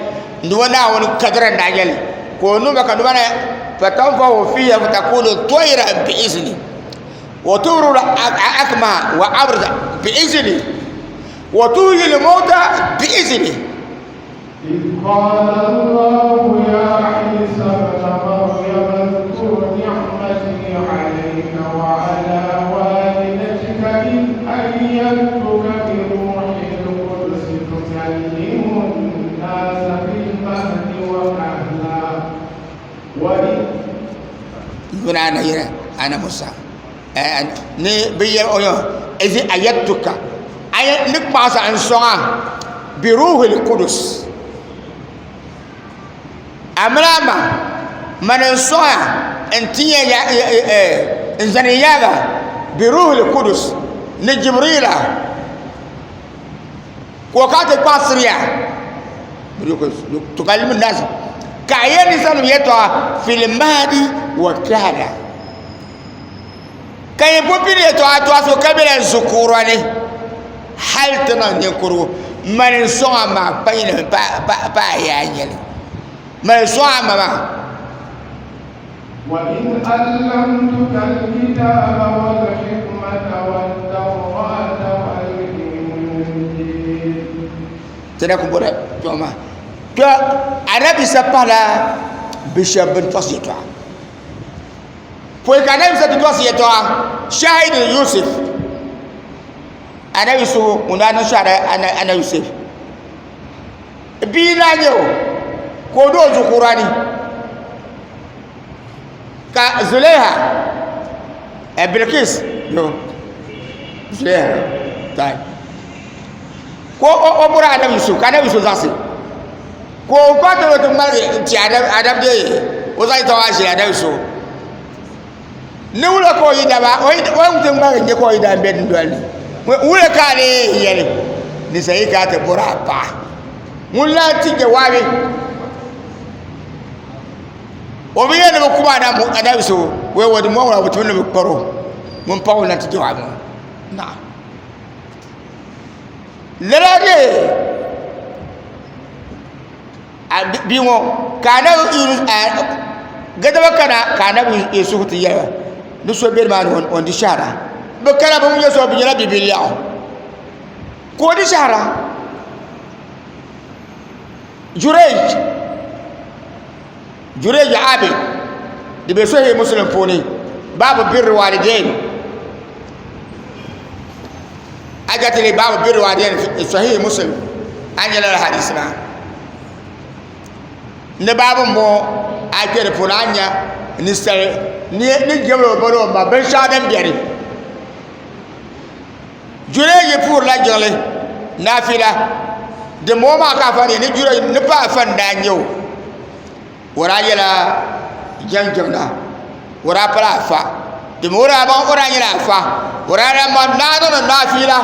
n Duuma Naawuni kadara n daa nyɛli ka o niŋ ba ka Duuma Naawuni fatanfahu fiha fatakunu tayran bi'izni wa tubru al-akma wa abrasa bi'izni wa tuhyi al-mauta bi'izni. إذ قال الله يا عيسى ابن مريم اذكر نعمتي عليك وعلى والدتك إذ أيدتك بروح القدس تكلم الناس في المهد وكهلا وإذ Yuna ana yɛrɛ ana Musa ni bi yɛli o izi ayatuka a ni kpaŋsa n sɔŋa bi ruhil kudus a mini a ma mani n sɔŋa n ti ya n zani yaaga bi ruhil kudus ni jibrila ka o kana ti kpaŋsiriya tukallimu nas ka a yɛli ninsalnim yɛtɔɣa fil mahdi wa kahla Ka yi bo bini yɛtɔɣa tɔɣisibu ka bela zukuura ni hal ti niŋ ninkurigu, mani n-sɔŋ a maa pa yinim pa a yaa n-nyɛ li. Mani n-sɔŋ a ma maa. وإذ علمتك الكتاب والحكمة والتوراة والإنجيل Ti na ku bɔra Kpɛŋɔ maa kpɛ anabi Yisa pahila bi shɛba bin tɔɣisi yɛltɔɣa pɔi ka anabi Yisa ti tɔɣisi yɛltɔɣa shahidi Yusuf anabi Yusufu ŋun daa niŋ shahada anabi Yusuf bia n-daa nyɛ o ka o do o zuɣukura ni ka Zulaiha Bilkis no Zulaiha tayi ka o bɔri anabi Yusuf ka anabi Yusuf zaɣisi ka o gba ti o ti ŋmaligi n-ti anabi dee o zaŋ yɛltɔɣa maa ʒili anabi Yusuf ni wula ka o yi daba o yi ti ŋmaligi n-nyɛ ka o yidana be dundoli ni wula ka a lee yɛli ni sayi ka a ti bɔri a paɣa ŋun lan ti jawaabi o bi yɛli ni bi kuma anabi so wai wa di mɔŋ la bi timi ni bi kparo ŋun paɣa o lan ti jawaabi ŋɔ naam lala de bia ŋɔ ka anabi gadama kana ka anabi Yusufu ti yɛli ni so bɛ nimaani o ni di shahara bi kana bi nyɛ so bi nyɛla bibil lɛɣu ka o di shahara Jurej Jurej Abid di bɛ Sahih Muslim puuni baabu birri walidain a jatili baabu birri walidain Sahih Muslim a nyɛ lala hadisi maa ni baabu n bɔŋɔ a kpɛ di puuni a nya ninsal ni jɛmdi o ba ni o ma binshɛɣu din biɛni Jurej puhirila jiŋli naafila dimbɔŋɔ maa ka afa ni Jurej ni pa afa n-daa nyɛ o o daa nyɛla jɛmjɛmda o daa pala afa domi o daa nyɛla afa o daa lahi mali naa niŋdi naafila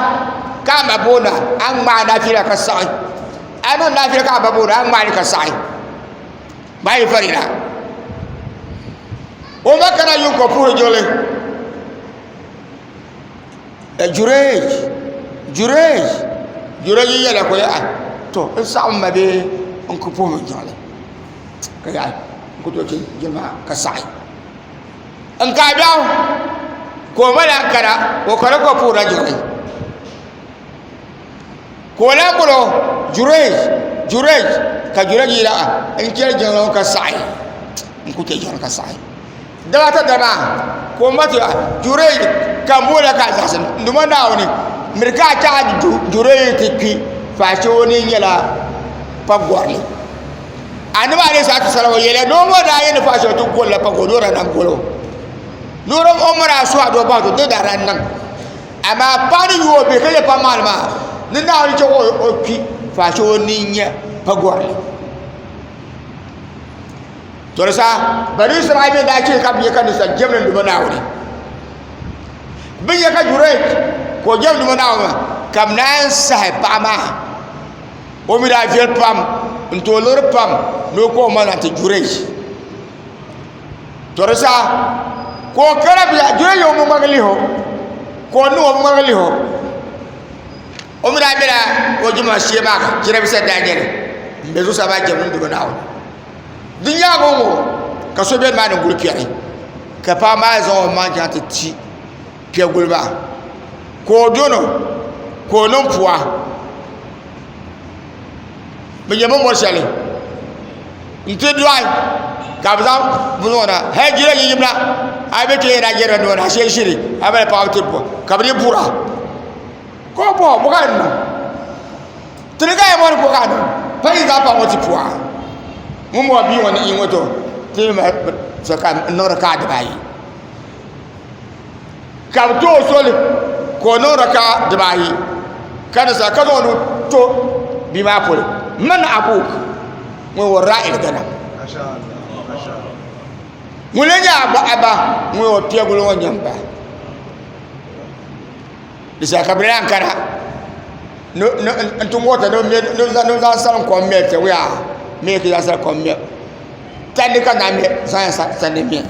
ka a ma booni a ni ŋmaai naafila ka saɣi a niŋ naafila ka a ba booni a ni ŋmaai li ka saɣi maa yi farila o ma kana yuŋ ka o puhiri jiŋli Jurej Jurej Jurej yɛla ka o yɛli to n saɣam ma bee n ku puhimi jiŋli ka yaɣi n ku tooi chɛ jiŋli maa ka saɣi n kaai biɛɣu ka o ma lahi kana o kana ka o puhurila jiŋli ka o lahi bolo Jurej Jurej ka Jurej yɛli n chɛli jiŋli ŋɔ ka saɣi n ku chɛ jiŋli ka saɣi Daba ata dali maa ka o ma ti Jurej ka n boola ka a zaɣisi n Duuma Naawuni miri ka a chɛ a Jurej ti kpi faashee o ni nyɛla pagɔrili. Anabi alayhi salatu wasalam o yɛliya ni o ŋɔ daa yɛn ni faashee o ti golila pagɔrili ni o daa na gol o ni o ma daa suhi a doo bahi ti di daa na niŋ amaa paɣa ni yu o bihi ka yɛ paɣa maali maa ni Naawuni chɛ ka o kpi faashee o ni nyɛ pagɔrili. To di saha Bani Israel mi daa chɛ ka bɛ nya ka ninsal jɛmdi n Duuma Naawuni. Bɛ nya ka Jurej ka o jɛmdi Duuma Naawuni maa, ka bɛ naan sahi paɣa maa. O mi daa viɛli pam n-ti o liɣiri pam ni o ka o ma na ti Jurej. To di saha ka o kana bɛ Jurej o bi ŋmagi lihi o, ka o niŋ o bi ŋmagi lihi o. O mi daa bela o jɛma shee maa jirambisa daa nyɛ li m-be zuɣusaa maa jɛmdi n Duuma Naawuni. Di nyaanga ŋɔ ka so bɛ nimaani guli piɛri ka paɣa maa zaŋ o maŋ chaŋ ti ti piɛ guli maa ka o dono ka o niŋ puwa bi nyɛ bin bori shɛli n ti dɔɣi ka bi zaŋ bini ŋɔ na hali jira yi yimna a bɛ kpɛ yɛn na yɛrila noo na ashee ʒiri a mali paɣaba ti ka bi dii bura ka o bɔhi bɔ ka di niŋ Tiri ka yɛn bɔri ko ka niŋ pa yi zaɣ paɣa ŋɔ ti puha ŋun bɔŋɔ bia ŋɔ ni ŋɔ to ti ma so ka n niŋdi ka dibaayi ka bi tooi soli ka o niŋdi ka dibaayi ka di sa ka zaŋ o nuu to bia maa polo man abuk ŋun wuhurila ilgana ŋun lee nyɛ aba ŋun o piɛguli ŋɔ nyɛ n ba Di saha ka bɛ daa kana n-ti ŋɔrita ni bɛ zaŋ salim kom mɛ ti yaa mi ka zaŋ salim kom mɛ tandi ka naai mɛ zaŋ tandi mɛ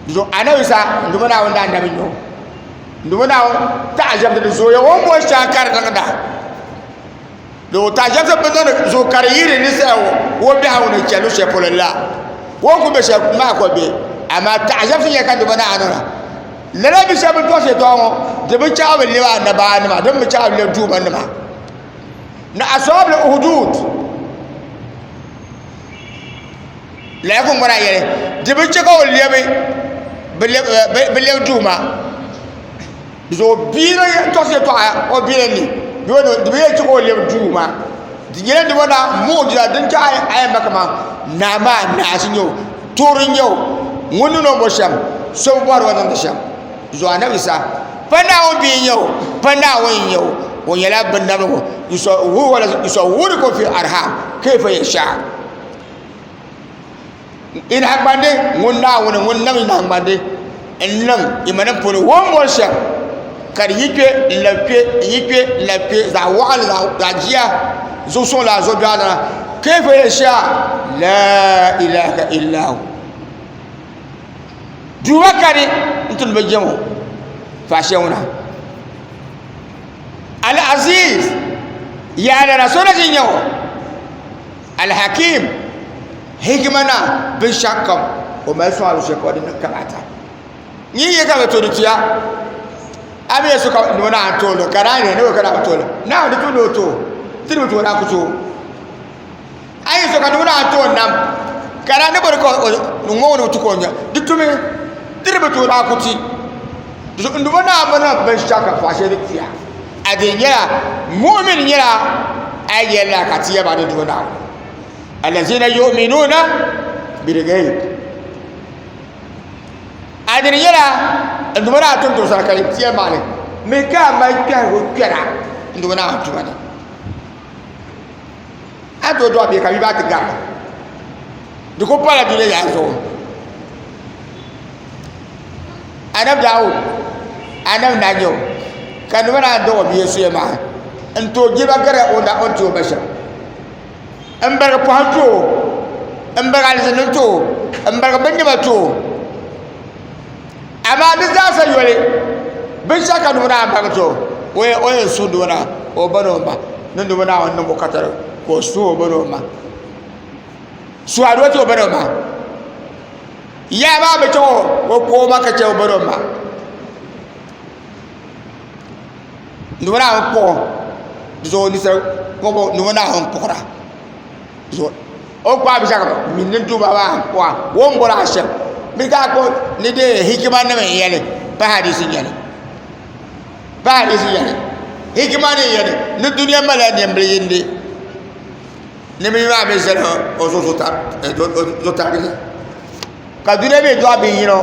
di zuɣu anabi Yisa n Duuma Naawuni daa nabi nyɛ o n Duuma Naawuni taɣaʒiɛmdi di zooya o ni boli shɛŋa ka di niŋda Di o taɣaʒiɛmsi bi niŋdi zuɣu ka di yiri ni saya o biɛhigu ni chɛ luɣu shɛli polo la o ni ku bɛ shɛli maa ko bɛ amaa taɣaʒiɛmsi nyɛla ka Duuma Naawuni niŋda. Lala bi shɛba bin tɔɣisi yɛtɔɣa ŋɔ di bi chaɣi bi lɛbi annabaanima din bi chaɣi bi lɛbi duumanima ni asɔabili uhudud lala ku ŋmana yɛli di bi chɛ ka o lɛbi bi lɛbi duuma di zuɣu bia ni tɔɣisi yɛtɔɣa o bia ni di bi yɛn chɛ ka o lɛbi duuma di nyɛla di wana mu'jiza din chaɣi a yɛn ba kaman naa maa naa si nyɛ o tuuri n nyɛ o ŋun niŋdi o ni bɔri shɛm so bi bɔhiri o ni niŋdi shɛm di zuɣu anabi Isa pa Naawuni bia n nyɛ o pa Naawuni n nyɛ o o nyɛla binnamdigu yusawwirukum fil arham kayfa yasha i nahingbandi ŋun Naawuni ŋun niŋ i nahingbandi n niŋ i ma nim puuni o ni bɔri shɛm ka di yi kpɛ n labi kpɛ n yi kpɛ n labi kpɛ zaɣ waɣanli zaɣ jia zuɣu suŋ laa zuɣu biɛɣu lana kayfa yasha la ilaha illa hu duuma kani n tuni bi jɛmo faashee ŋuna al aziz yaa lana so na ʒi nyɛ o Alhakim, hikima na binshɛɣu kam o mali sɔŋ a luɣushɛli ka di niŋ kamata. Nyin yi ka bi to di tuya a mi so ka ni o naan tooli ka daa ni o ka daa bi tooli naawuni di tu ni o to ti ni bi tooi daa ku tooi a yi so ka ni o naan tooi nam ka daa ni bori ka o ŋɔ ni o ti ka o nya di tumi ti ni bi tooi daa ku ti n duba naa bi niŋ binshɛɣu ka paɣa shɛli di tuya a di nyɛla mu'min nyɛla a yi yɛli la ka ti yɛba ni duba Naawuni allazina yu'minuna bil ghaib a di nyɛla n duba naa tum tumsara ka di tiya maali mi ka a mali kpɛhigu kpɛra n duba Naawuni tuma ni a tooi dɔɣi bia ka bia maa ti gari di ku pala dunia yaha zuɣu Anabi Dawud anabi naa nyɛ o ka nima naan dɔɣi o bia Sulaiman n tooi jilima gari o ni ti o ba shɛm n barigi pɔhim ti o n barigi alizini ti o n barigi binnɛma ti o amaa di zaasa yoli binshɛɣu ka nima naan barigi ti o o yɛn suhi nima naa o ba ni o ma ni nima Naawuni niŋ o katari ka o suhi o ba ni o ma suhi adua ti o ba ni o ma Ya maa bi chaŋ o ko o ma ka chɛ o bari o ma ni o naan kpuɣi di zuɣu ninsal kpuɣibu ni o naan kpuɣira o ni kpuɣi binshɛɣu mini ni duuma maa n kpuɣa o ni bɔri a shɛm mi ka kpuɣi ni dee hikima nim n yɛli pa hadisi n yɛli pa hadisi n yɛli hikima nim n yɛli ni duniya malila niɛnbili yindi Ni bia maa mi zali o zuɣu tarigi ka dunia mi dɔɣi bia yino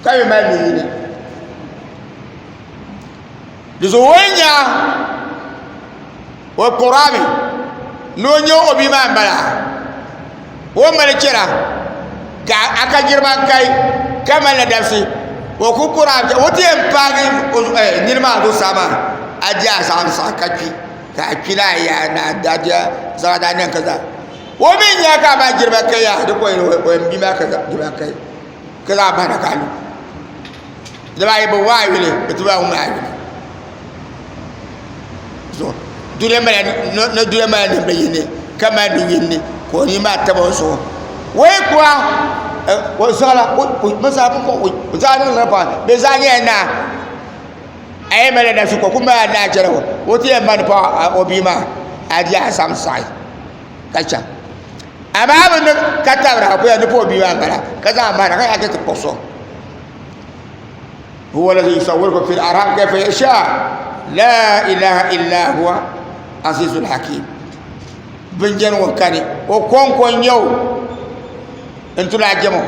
ka mi mali nu yini di zuɣu o ni nya o kpuɣirami ni o nya o bia maa m-bala o ni mali chɛra ka a ka jilima n-kai ka mali ladabisi o ku kpuɣirami o ti yɛn paagi nini maa zuɣusaa maa a di a zaɣim saɣim ka kpi. Ka a kpi na ya na dabiya zaŋ daa niŋ ka zaa o mi nya ka a maa jiriba ka ya di ko o yɛn bi maa ka jiriba ka ka zaŋ bahina ka a lu di baa yi bi waa yuli bi ti baa ŋun maa yuli so duniya mali ni duniya mali nimbi yini ka mali nu yini ka o ni maa tabi o zuɣu o yi kura o zaɣala o zaa o zaa niŋ pa bɛ zaa nyɛla naa A yi mali na shikuru ku mali a naa chɛri o ti yɛn mani paɣa o bia maa a di a sam saɣi ka chɛŋ amaa bi niŋ ka tabira ka yɛn ni pa o bia maa n bala ka zaŋ mahana ka yaa ti kpuɣi so huwa alladhi yusawwirukum fil arham kayfa yasha la ilaha illa huwa azizul hakim binjɛni ŋɔ kani o kɔŋko n nyɛ o n tuna a jɛmo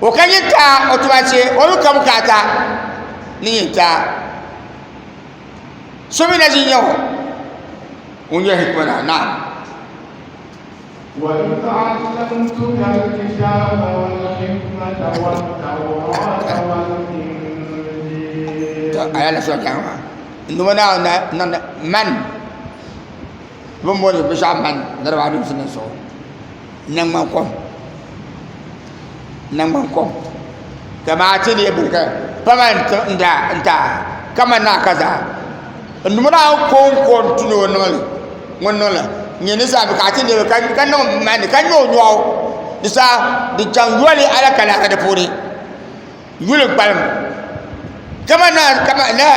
o ka nyin taa o tuma shee o mi ka bukaata ni nyin taa so mi na ʒi nyɛ o ŋun nyɛ hikima na naam وإذ علمتك الكتاب والحكمة والتوراة والإنجيل aya la sura jaŋ maa n duma na na man bin booni binshɛɣu man niriba anu ni zuɣu naŋgban kom naŋgban kom kamaa ti ni biri ka pama n daa kama naa ka zaa n dumi naa konko n tu ni o niŋli ŋun niŋli nyɛ ni zaa ka ti ni ka niŋ mani ka nyɛ o nyoɣu di saa di chaŋ yoli alaka di puuni. Yuli kpalim kama na kama na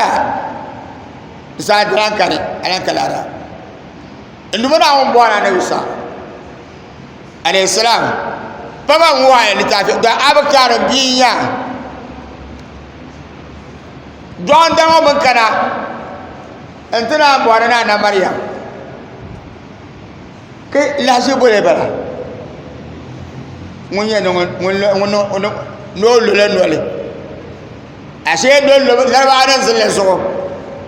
zaa dilan kani alan kalara nduma na ŋun bɔra anabi Isa alayhi salam pama n wuhi litaafi da abukar bia dɔɣim daŋɔ min kana n ti naan bɔri ni ana Mariam ka lahiʒi boli bala ŋun nyɛ ŋun ni o lola noli ashee laribawa ni zilli zuɣu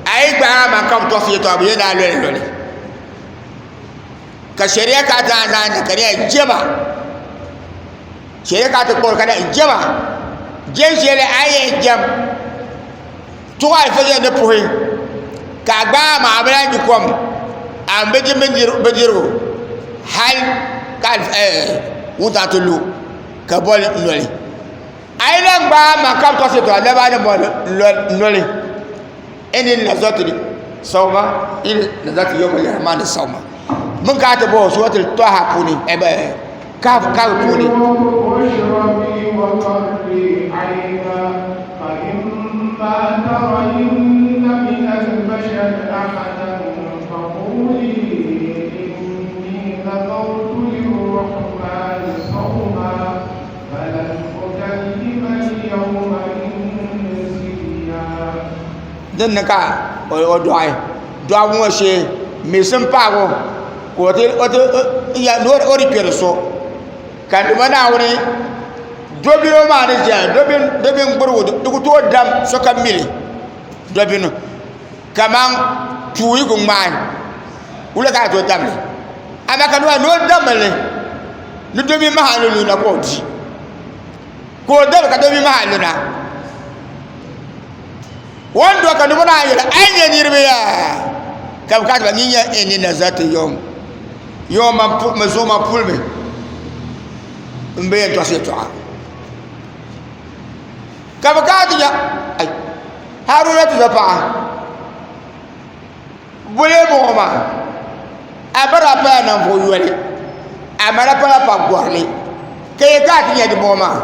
a yi gbaai a maŋ ka bi tɔɣisi yɛltɔɣa bi yɛn ni a loli noli ka shɛriya ka a ti zaŋ na ka di nyɛla jɛma shɛriya ka a ti kpuɣiri ka di nyɛla jɛma jɛn shɛli a yi yɛn jɛm tuɣi alifajiri ni puhi ka a gbaai a maŋ a bi lahi nyu kom a bi di bindirigu hali ka wuntaŋ ti lu ka boli noli a yi lahi gbaai a maŋ ka bi tɔɣisi yɛltɔɣa naba ni boli noli inni nazartu sawma inni nazartu yawma lirahmani sawma min ka a ti bɔ suratul Taha puuni kahf puuni واشربي وقري عينا فإما ترين من البشر أحدا فقولي إني نذرت للرحمن صوما فلن أكلم اليوم إنسيا din ni ka o dɔɣi dɔɣibu ŋɔ shee miisim paagi o ka o ti o ti ni o di kpɛri so ka Duuma Naawuni dobino maa ni ʒɛya dobin gburigu di ku tooi dam sokam mili dobino kamani puu yi ku ŋmaai wula ka a tooi damli amaa ka ni o damli ni dobino maa ni luna ka o di ka o dami ka dobino maa luna o ni do ka niriba maa yɛli a yi nyɛ niriba yaa ka bi kana ti ba nyin nyɛ inni nazartu yawm yawm man zuɣu man pulimi n bi yɛn tɔɣisi yɛltɔɣa ka bi kana ti nya ai Haruna tuzo paɣa bole bɔŋɔ maa a bari a pala ninvuɣu yoli a mali a pala pa gɔrili ka yɛ ka a ti nyɛ dimbɔŋɔ maa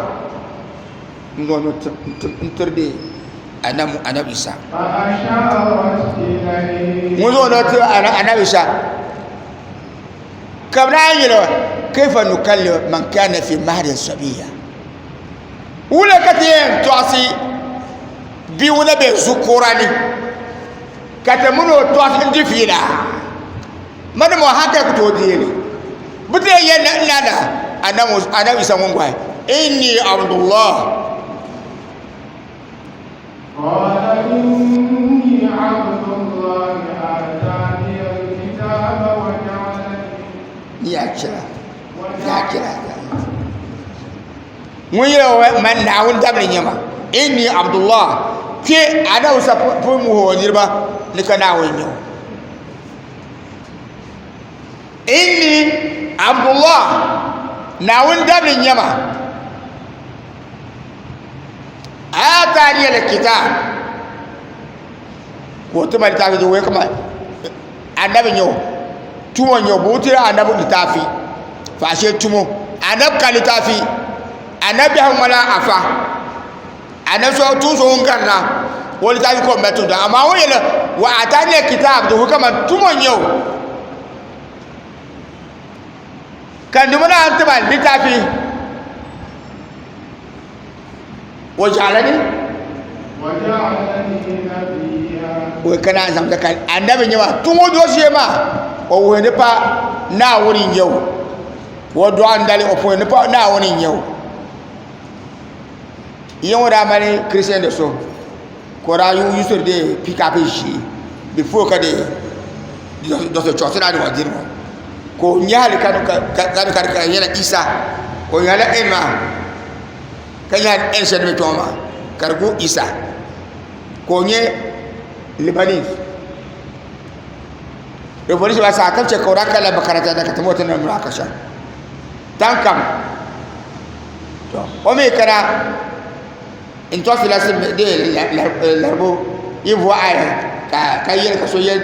n zaŋ n tiri de anabi Isa ŋun zaŋ o tiri anabi Isa ka bi naan yɛli kaifa nukallimu man kana fi mahdin sabiya wula ka ti yɛn tɔɣisi bia ŋuna be zukura ni ka ti mini o tɔɣisi n-di fiila mani mo hankali ku tooi deei li bɛ ti yɛn yɛli na na anabi Isa ŋun gɔhi inni abdullah قال إني عبد الله آتاني الكتاب وجعلني ya kira ya kira ŋun yɛli man Naawuni dabili nyɛ ma inni abdullah kpɛ anabi Isa pun wuhi o niriba ni ka Naawuni nyɛ o inni abdullah Naawuni dabili nyɛ ma atani alkitab ka o ti ma litaafi di wuhi kama anabi nyɛ o tumo nyɛ o bi tiri anabi litaafi faashee tumo anabi ka litaafi anabi biɛhagu ŋmanila afa anabi so tuun so ŋun kanna o litaafi ka o mali tumda amaa o yɛli wa atani alkitab di wuhi kama tumo nyɛ o ka di naan ti ba litaafi wa ja'alani o kana zaŋ ka anabi nyɛ maa tuŋo dɔshee maa o wuhi ni pa Naawuni n nyɛ o o dɔɣim dali o puhi ni pa Naawuni n nyɛ o yiŋ o daa mali kristian do so ka o daa yusiri de pikapi ʒee before ka de dɔɣite chɔɣisi daa ni wa diri ŋɔ ka o nyahali ka di ka nyɛla Isa o nyɛla ɛn maa ka nyɛ ɛn shɛli ni bɛ kpɛ ŋɔ maa ka di gu Isa ka o nyɛ Lebanese revolution maa saha ka bi chɛ ka o daa kanila makaranta na ka ti mo ti niŋ munakasha tan kam to o mi kana n tɔɣisila laribu yi bɔhi aya ka yɛli ka so yɛ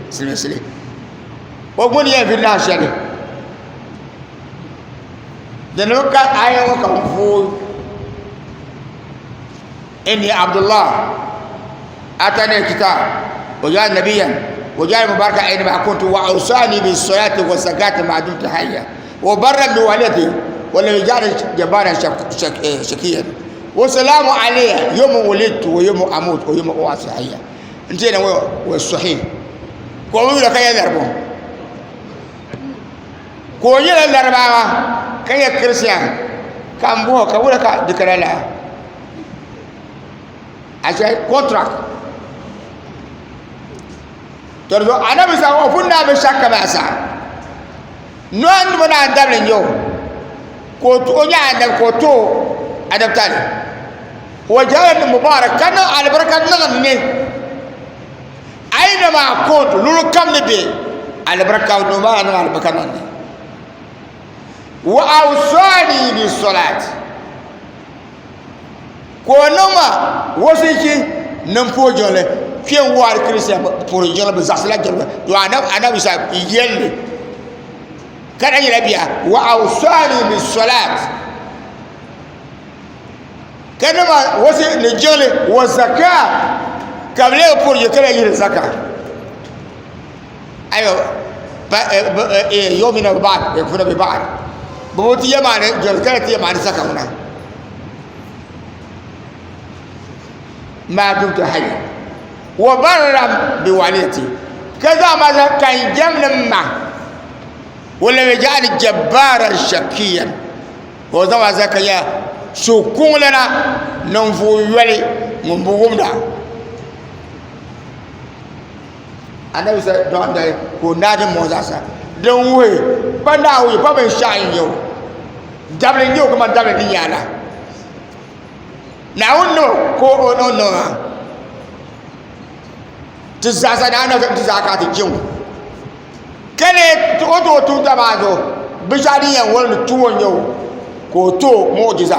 silimiinsili o gbuni yɛn vi naai shɛli di ni ka aya ŋɔ ka n vooi. Inni Abdullah atani alkitab wa ja'alani nabiyyan wa ja'alani mubarakan aynama kuntu wa awsani bis salati wa zakati ma dumtu hayya wa barran bi walidati wa lam yaj'alni jabbaran shaqiyan wa salamu alayya yawma wulidtu wa yawma amut wa yawma ub'athu hayya. N ti yɛn wa sahih ka o yula ka yɛ laribu ka o nyɛla laribawa ka nyɛ kirisiyan ka n bɔhɔ ka wula ka di kana laa a chɛ contract to di zuɣu anabi sa o pun daa bi shakka maa sa noa nima ni anabili n nyɛ o ka o nyɛ anabi ka o to anabitali wa ja'alani mubarak ka niŋ alibarika niŋ n ni aynama kuntu luɣuli kam ni bɛ alibarika noo maa niŋ alibarika niŋ n ni wa awsani bi salat ka o niŋ ma wasichi ni n puhi jiŋli kpɛ n waari kristian puhiri jiŋli bi zaɣasila jiŋli to anabi sa yɛlli ka di nyɛla bia wa awsani bi salat ka niŋ ma wasi ni jiŋli wa zaka ka bi lee puhiri jiŋli ka lee yihiri zaka ayo yomina bi ba'd yakfuruna bi ba'd bi bi ti yɛmaani jiŋli ka ti yɛmaani zaka ŋuna ma dumtu hayya wa barran bi walidati ka zaŋ ma zaŋ ka n jɛmdi n ma wa lam yaj'alni jabbaran shakiyan ka o zaŋ ma zaŋ ka nyɛla suhukuŋlana ninvuɣ yoli ŋun bi wumda anabi sa dɔɣim dali ka o naai din bɔŋɔ zaasa din wuhi pa naawuni pa binshɛɣu n-nyɛ o dabili n-nyɛ o kamani dabili ni nyɛ a la naawuni ni o ka o niŋ maa ti zaasa naawuni ti zaa ka ti jɛ o ka lee o ti o tuuta maa zuɣu binshɛɣu din yɛn wali ni tumo n-nyɛ o ka o ti o muɣujiza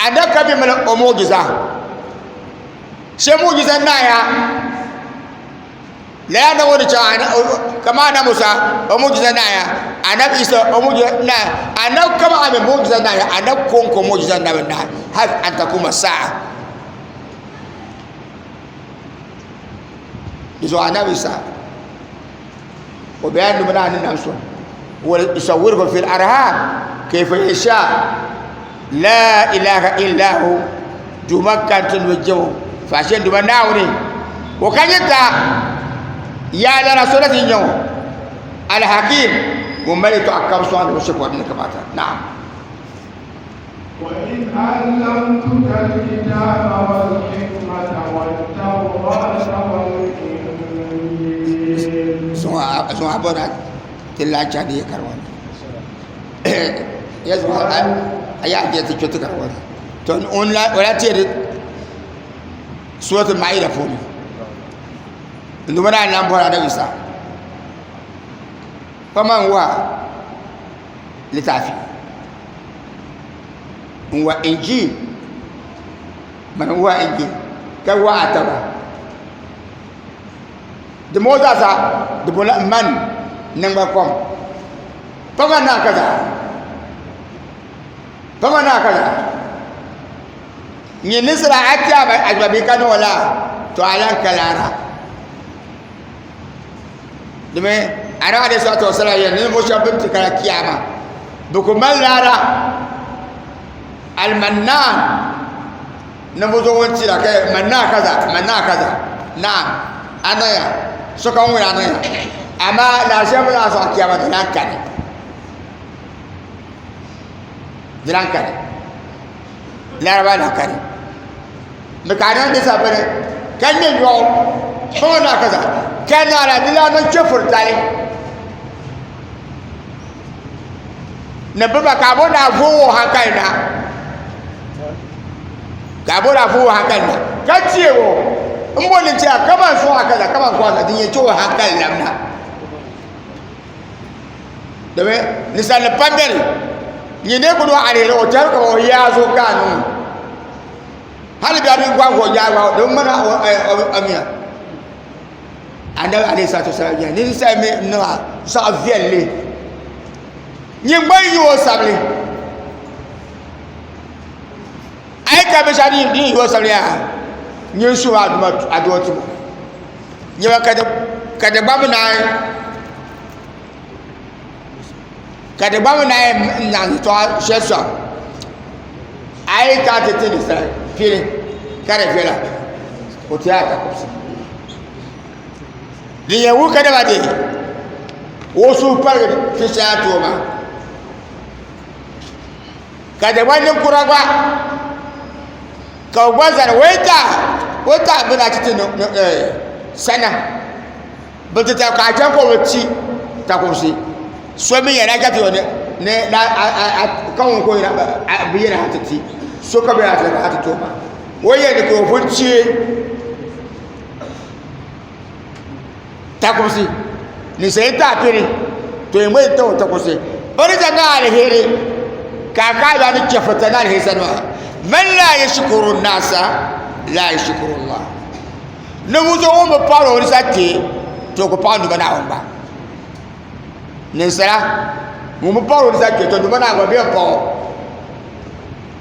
adaka bi mini o muɣujiza shɛ muɣujiza naaya lala na ŋɔ ni chaŋ kama anabi Musa o muɣujiza naaya anabi Isa o muɣujiza naaya anabi kama a mi muɣujiza naaya anabi konko muɣujiza nabi naai hal an takuma saa di zuɣu anabi Isa o bela nubila naa ni nam so yusawwirukum fil arham kayfa yasha la ilaha illa hu duuma kani ti ni bi jɛmo faashee duuma naawuni o ka nyɛ ta yaa lana so na ti nyɛ ŋɔ alhakim ŋun mali yɛltɔɣa kam sɔŋdi bi shikuru ni kamata naam وإذ علمتك الكتاب والحكمة والتوراة والإنجيل sɔŋ a bɔra ti lahi chani yɛ kariwani ya zuɣu a yaa jɛ ti kpɛ ti kariwani to o lahi teeri suratu maida puuni n duuma naa lan bɔri anabi Isa pa man wa litaafi n wa injil man wa injil ka wa ataba di moo zaasa di bola man nangban kom pa man naa kaza pa man naa kaza nyɛ nisira a ti a gba bi ka ni o la to a lan ka laara domin anabi alayhi salatu wasalam yɛli ninvuɣu shɛba bin ti kana kiyama bi ku mali laara almannaan ninvuɣu so ŋun tira ka yɛli mannaa kaza mannaa kaza naam a niŋya sokam ŋun a niŋya amaa laara shɛli bi ni sɔŋ kiyama di lan kani di lan kani laara maa lan kani ni ka a niŋ di sabiri ka ŋmɛ nyɔɣu fɔŋɔ naa ka zaɣ ka naara di laa niŋ chɛfuritali ni bi ba ka a bo ni a vooi o hankali na ka a bo ni a vooi o hankali na ka teeg o n bo ni tiɛha kaman sɔŋ a kaza kaman kɔŋ a din yɛn chɛ o hankali lamina domin ninsal nim pam biɛni nyɛ ne ku do aliheri o tɛri ka o yaa zuɣu ka a niŋ hali bi abin gwa ko yaa gwa don mana amiya annabi alayhi salatu wasalam ya ni sai mi niŋa zaɣ viɛlli nyɛ gba yi o sabili a yi yi ka binshɛɣu din din yi o sabili yaa nyin suhu aduma aduwa tumo nyɛba ka di ka di gba bi naai ka di gba bi naai n niŋ yɛltɔɣa shɛli sɔŋ a yi ka ti ti ninsal pini ka di viɛla o ti a takobisi din yɛn wuhi ka daba de o suhu paligi ti shɛli a ti o maa ka di gba ninkura gba ka o gba zani o yi taai o taai bɛ na ti ti sana bi ti ta ka a chɛŋ ka o bi ti takobisi so mi yɛn na ka ti ni ni na a ka ŋun ko bi yɛn na ti ti so ka bi yɛn na ti ti o maa o yɛn ni ka o pun ti takobisi ninsal yi taai pini to yɛn ŋmɛ tabi takobisi bi ni zaŋ na aliheri ka a kaai ba ni chɛfurita ni aliheri sani maa man la yashkuru nasa la yashkuru Allah ninvuɣu so ŋun bi paɣari o ni sa kpee to ku paɣi Duuma Naawuni gba ninsala ŋun bi paɣari o ni sa kpee to Duuma Naawuni gba bɛ yɛn paɣi o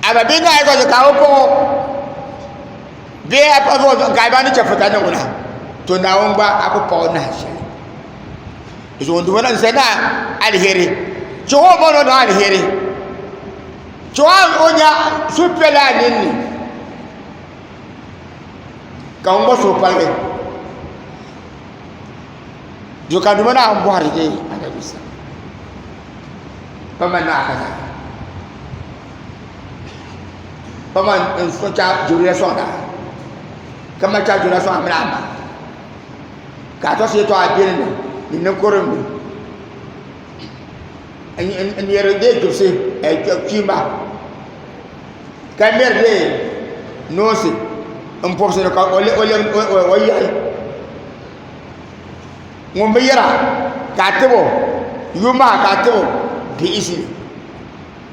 amaa bɛ naai ka ka a bi paɣi o bee a paɣi o ka a ba ni chɛfurita niŋ ŋuna to Naawuni gba a ku paɣi o nahi shɛli di zuɣu Duuma Naawuni na aliheri chɛ o ma ni aliheri chɛ o nya suhupiɛlli a ninni ka ŋun gba suhu paligi di ka Duuma Naawuni bɔhiri dee Anabi Isa pa man naa ka zaa pa man n so chaɣ Jibrila sɔŋda ka man chaɣ Jibrila sɔŋ a mini a ma ka a tɔɣisi yɛtɔɣa beni ni ni ninkurim ni n yɛri dee jibisi kpiimba ka mɛri dee noonsi n pɔbisi ni ka o yaɣi ŋun bi yɛra ka a tibɔ yuli maa ka a tibɔ bi izini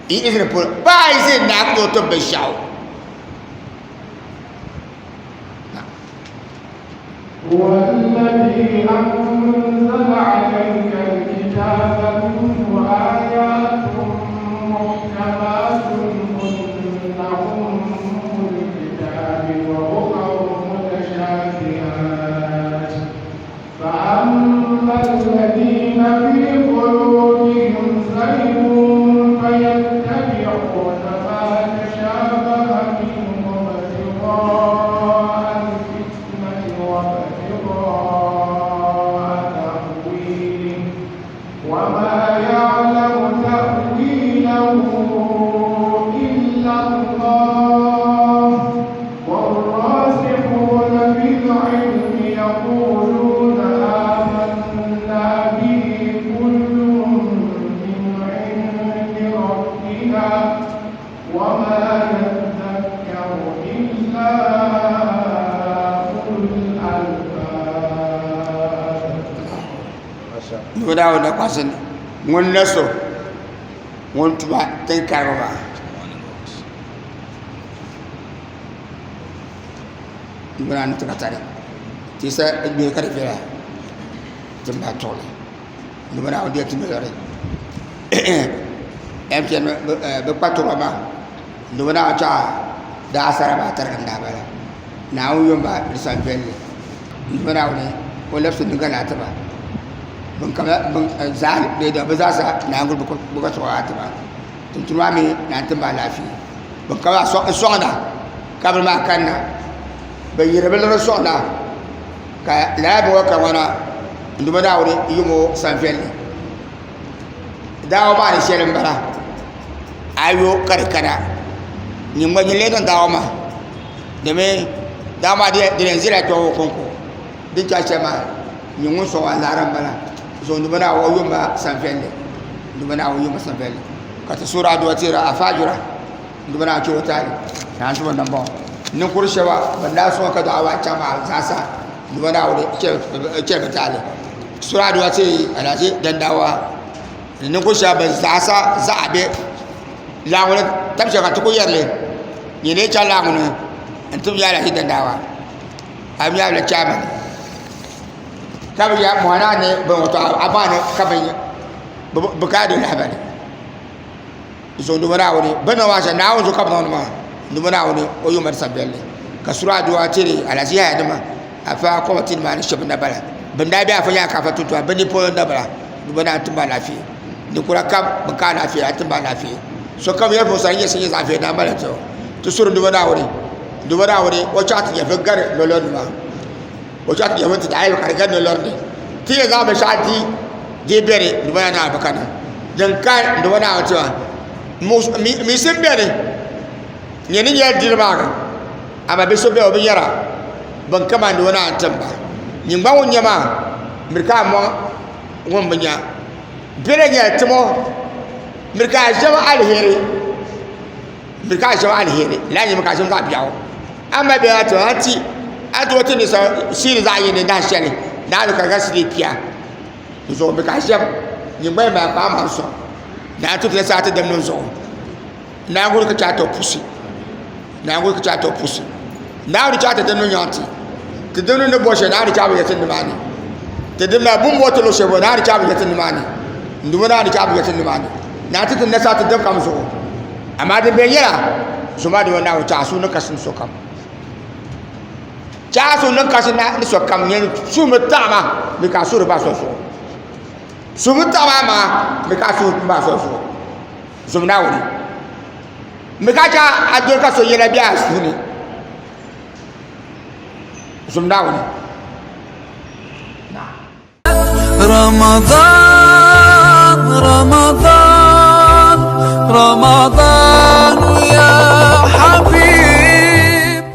yi izini puuni ba a yi ʒe naa ku tooi tib binshɛɣu هو الذي أنزل عليك الكتاب منه آيات محكمات هن أم الكتاب وأخر متشابهات فأما الذين في قلوبهم زيغ فيتبعون ما تشابه منه ابتغاء الفتنة وابتغاء تأويله وما يعلم تأويله إلا الله والراسخون في العلم يقولون آمنا به كل من عند ربنا وما يذكر إلا أولو الألباب Duuma Naawuni na kpaŋsi ŋun na so ŋun tuma tin karibu maa Duuma Naawuni ti ka tari ti sa gbee ka di viɛla ti bahi tuɣuli Duuma Naawuni deei ti nolɔri MTN bi kpa tuba maa Duuma Naawuni chaɣa daa asara maa tarigi n daa bala Naawuni yom ba di san viɛlli Duuma Naawuni o labisi niŋ ka ti ba bin kama bin zaa bi zaa sa Naawuni bi ka tuɣa ti ba tuntun maa mii naan ti ba alaafee bin kama soŋda ka bini maa kanna bi yiri bi liɣiri soŋda ka lala bini ŋɔ ka ŋɔna n Duuma Naawuni yim o san viɛlli daawa maa ni shɛli n bala a yo ka di kana nyin gba nyin lee niŋ daawa maa domi daawa maa di yɛn ʒila kpɛ ŋɔ konko din chɛ shɛli maa nyɛ ŋun sɔŋ a laara n bala so Duuma Naawuni o yumba san viɛlli Duuma Naawuni yumba san viɛlli ka ti suhuri aduwa tiri afaajira Duuma Naawuni chɛ o taali ni a zuɣu nambɔŋɔ ninkuri shɛba ban daa sɔŋ ka dɔɣi maa chaŋ maa zaasa Duuma Naawuni chɛ bi taali suhuri aduwa ti alahaji dandawa ni ninkuri shɛba ban zaasa zaɣa bɛ laɣingu ni tabi shɛli ka ti ku yɛri li nyɛ lee chaŋ laɣingu ni n ti bi alahaji dandawa a mi a bi chairman ka bi ya mɔhana ni bin to a baani ka bi bi ka di lahibali zuŋ Duuma Naawuni bi niŋ maa shɛm Naawuni zuɣu ka bi niŋdi maa. Duuma Naawuni o yuma di sabɛlli ka suri aduwa tiri alahichi yaya nima afa kɔmiti nima ni shɛba nabala bin daa bɛ afa nyaanga ka afa tuntuba bini polo nabala Duuma Naawuni tim ba alaafee ninkura kam bin ka alaafee a tim ba alaafee sokam yɛli puuni sani nyɛ sani nyɛ zaɣ viɛlli naa mali ti ti suri Duuma Naawuni Duuma Naawuni o chaɣ ti nyɛvili gari lɔlɔrinima o chaɣ ti nyɛvili ti daɣa ka di gari lɔlɔrini ti yɛn zaŋ binshɛɣu di di bɛni Duuma Naawuni albarika niŋ din ka Duuma Naawuni tima miisim bɛni nyɛ ni nyɛli diri maa ni amaa bia so bɛ o bi nyɛra bin kama ni o naan timba nyin gba ŋun nyɛ maa miri ka a mɔŋ ŋun bi nya bɛ na nyɛla timo miri ka a ʒɛm aliheri miri ka a ʒɛm aliheri lala nyɛmi ka a ʒɛm zaɣ biɛɣu a ma bɛla ti a ti a ti o ti ni siiri zaɣ yini dahin shɛli naa ka ka siiri pia di zuɣu miri ka a ʒɛm nyin gba yɛn maa kpaŋ maŋ sɔŋ naa ti ti saa ti dimnim zuɣu Naawuni ka chaai to pusi Naawuni ka chaai to pusi Naawuni chaai ti dimni nyaŋ ti ti dimni ni bɔ shɛli Naawuni chaai bi yɛti nimaani ti dimna bun bɔ ti luɣu shɛli polo Naawuni chaai bi yɛti nimaani n duuma Naawuni chaai bi yɛti nimaani naa ti ti nasa ti dim kam zuɣu amaa din bɛ nyɛla zoma dima Naawuni chaai suhu ni kasi ni sokam chaai suhu ni kasi ni sokam nyɛ suhu mi taɣama mi ka a suhuri ba so zuɣu suhu mi taɣama maa mi ka a suhu ba so zuɣu Zum Naawuni mi ka chɛ a doli ka so yɛla bɛ a suhu ni zum Naawuni. رمضان رمضان رمضان.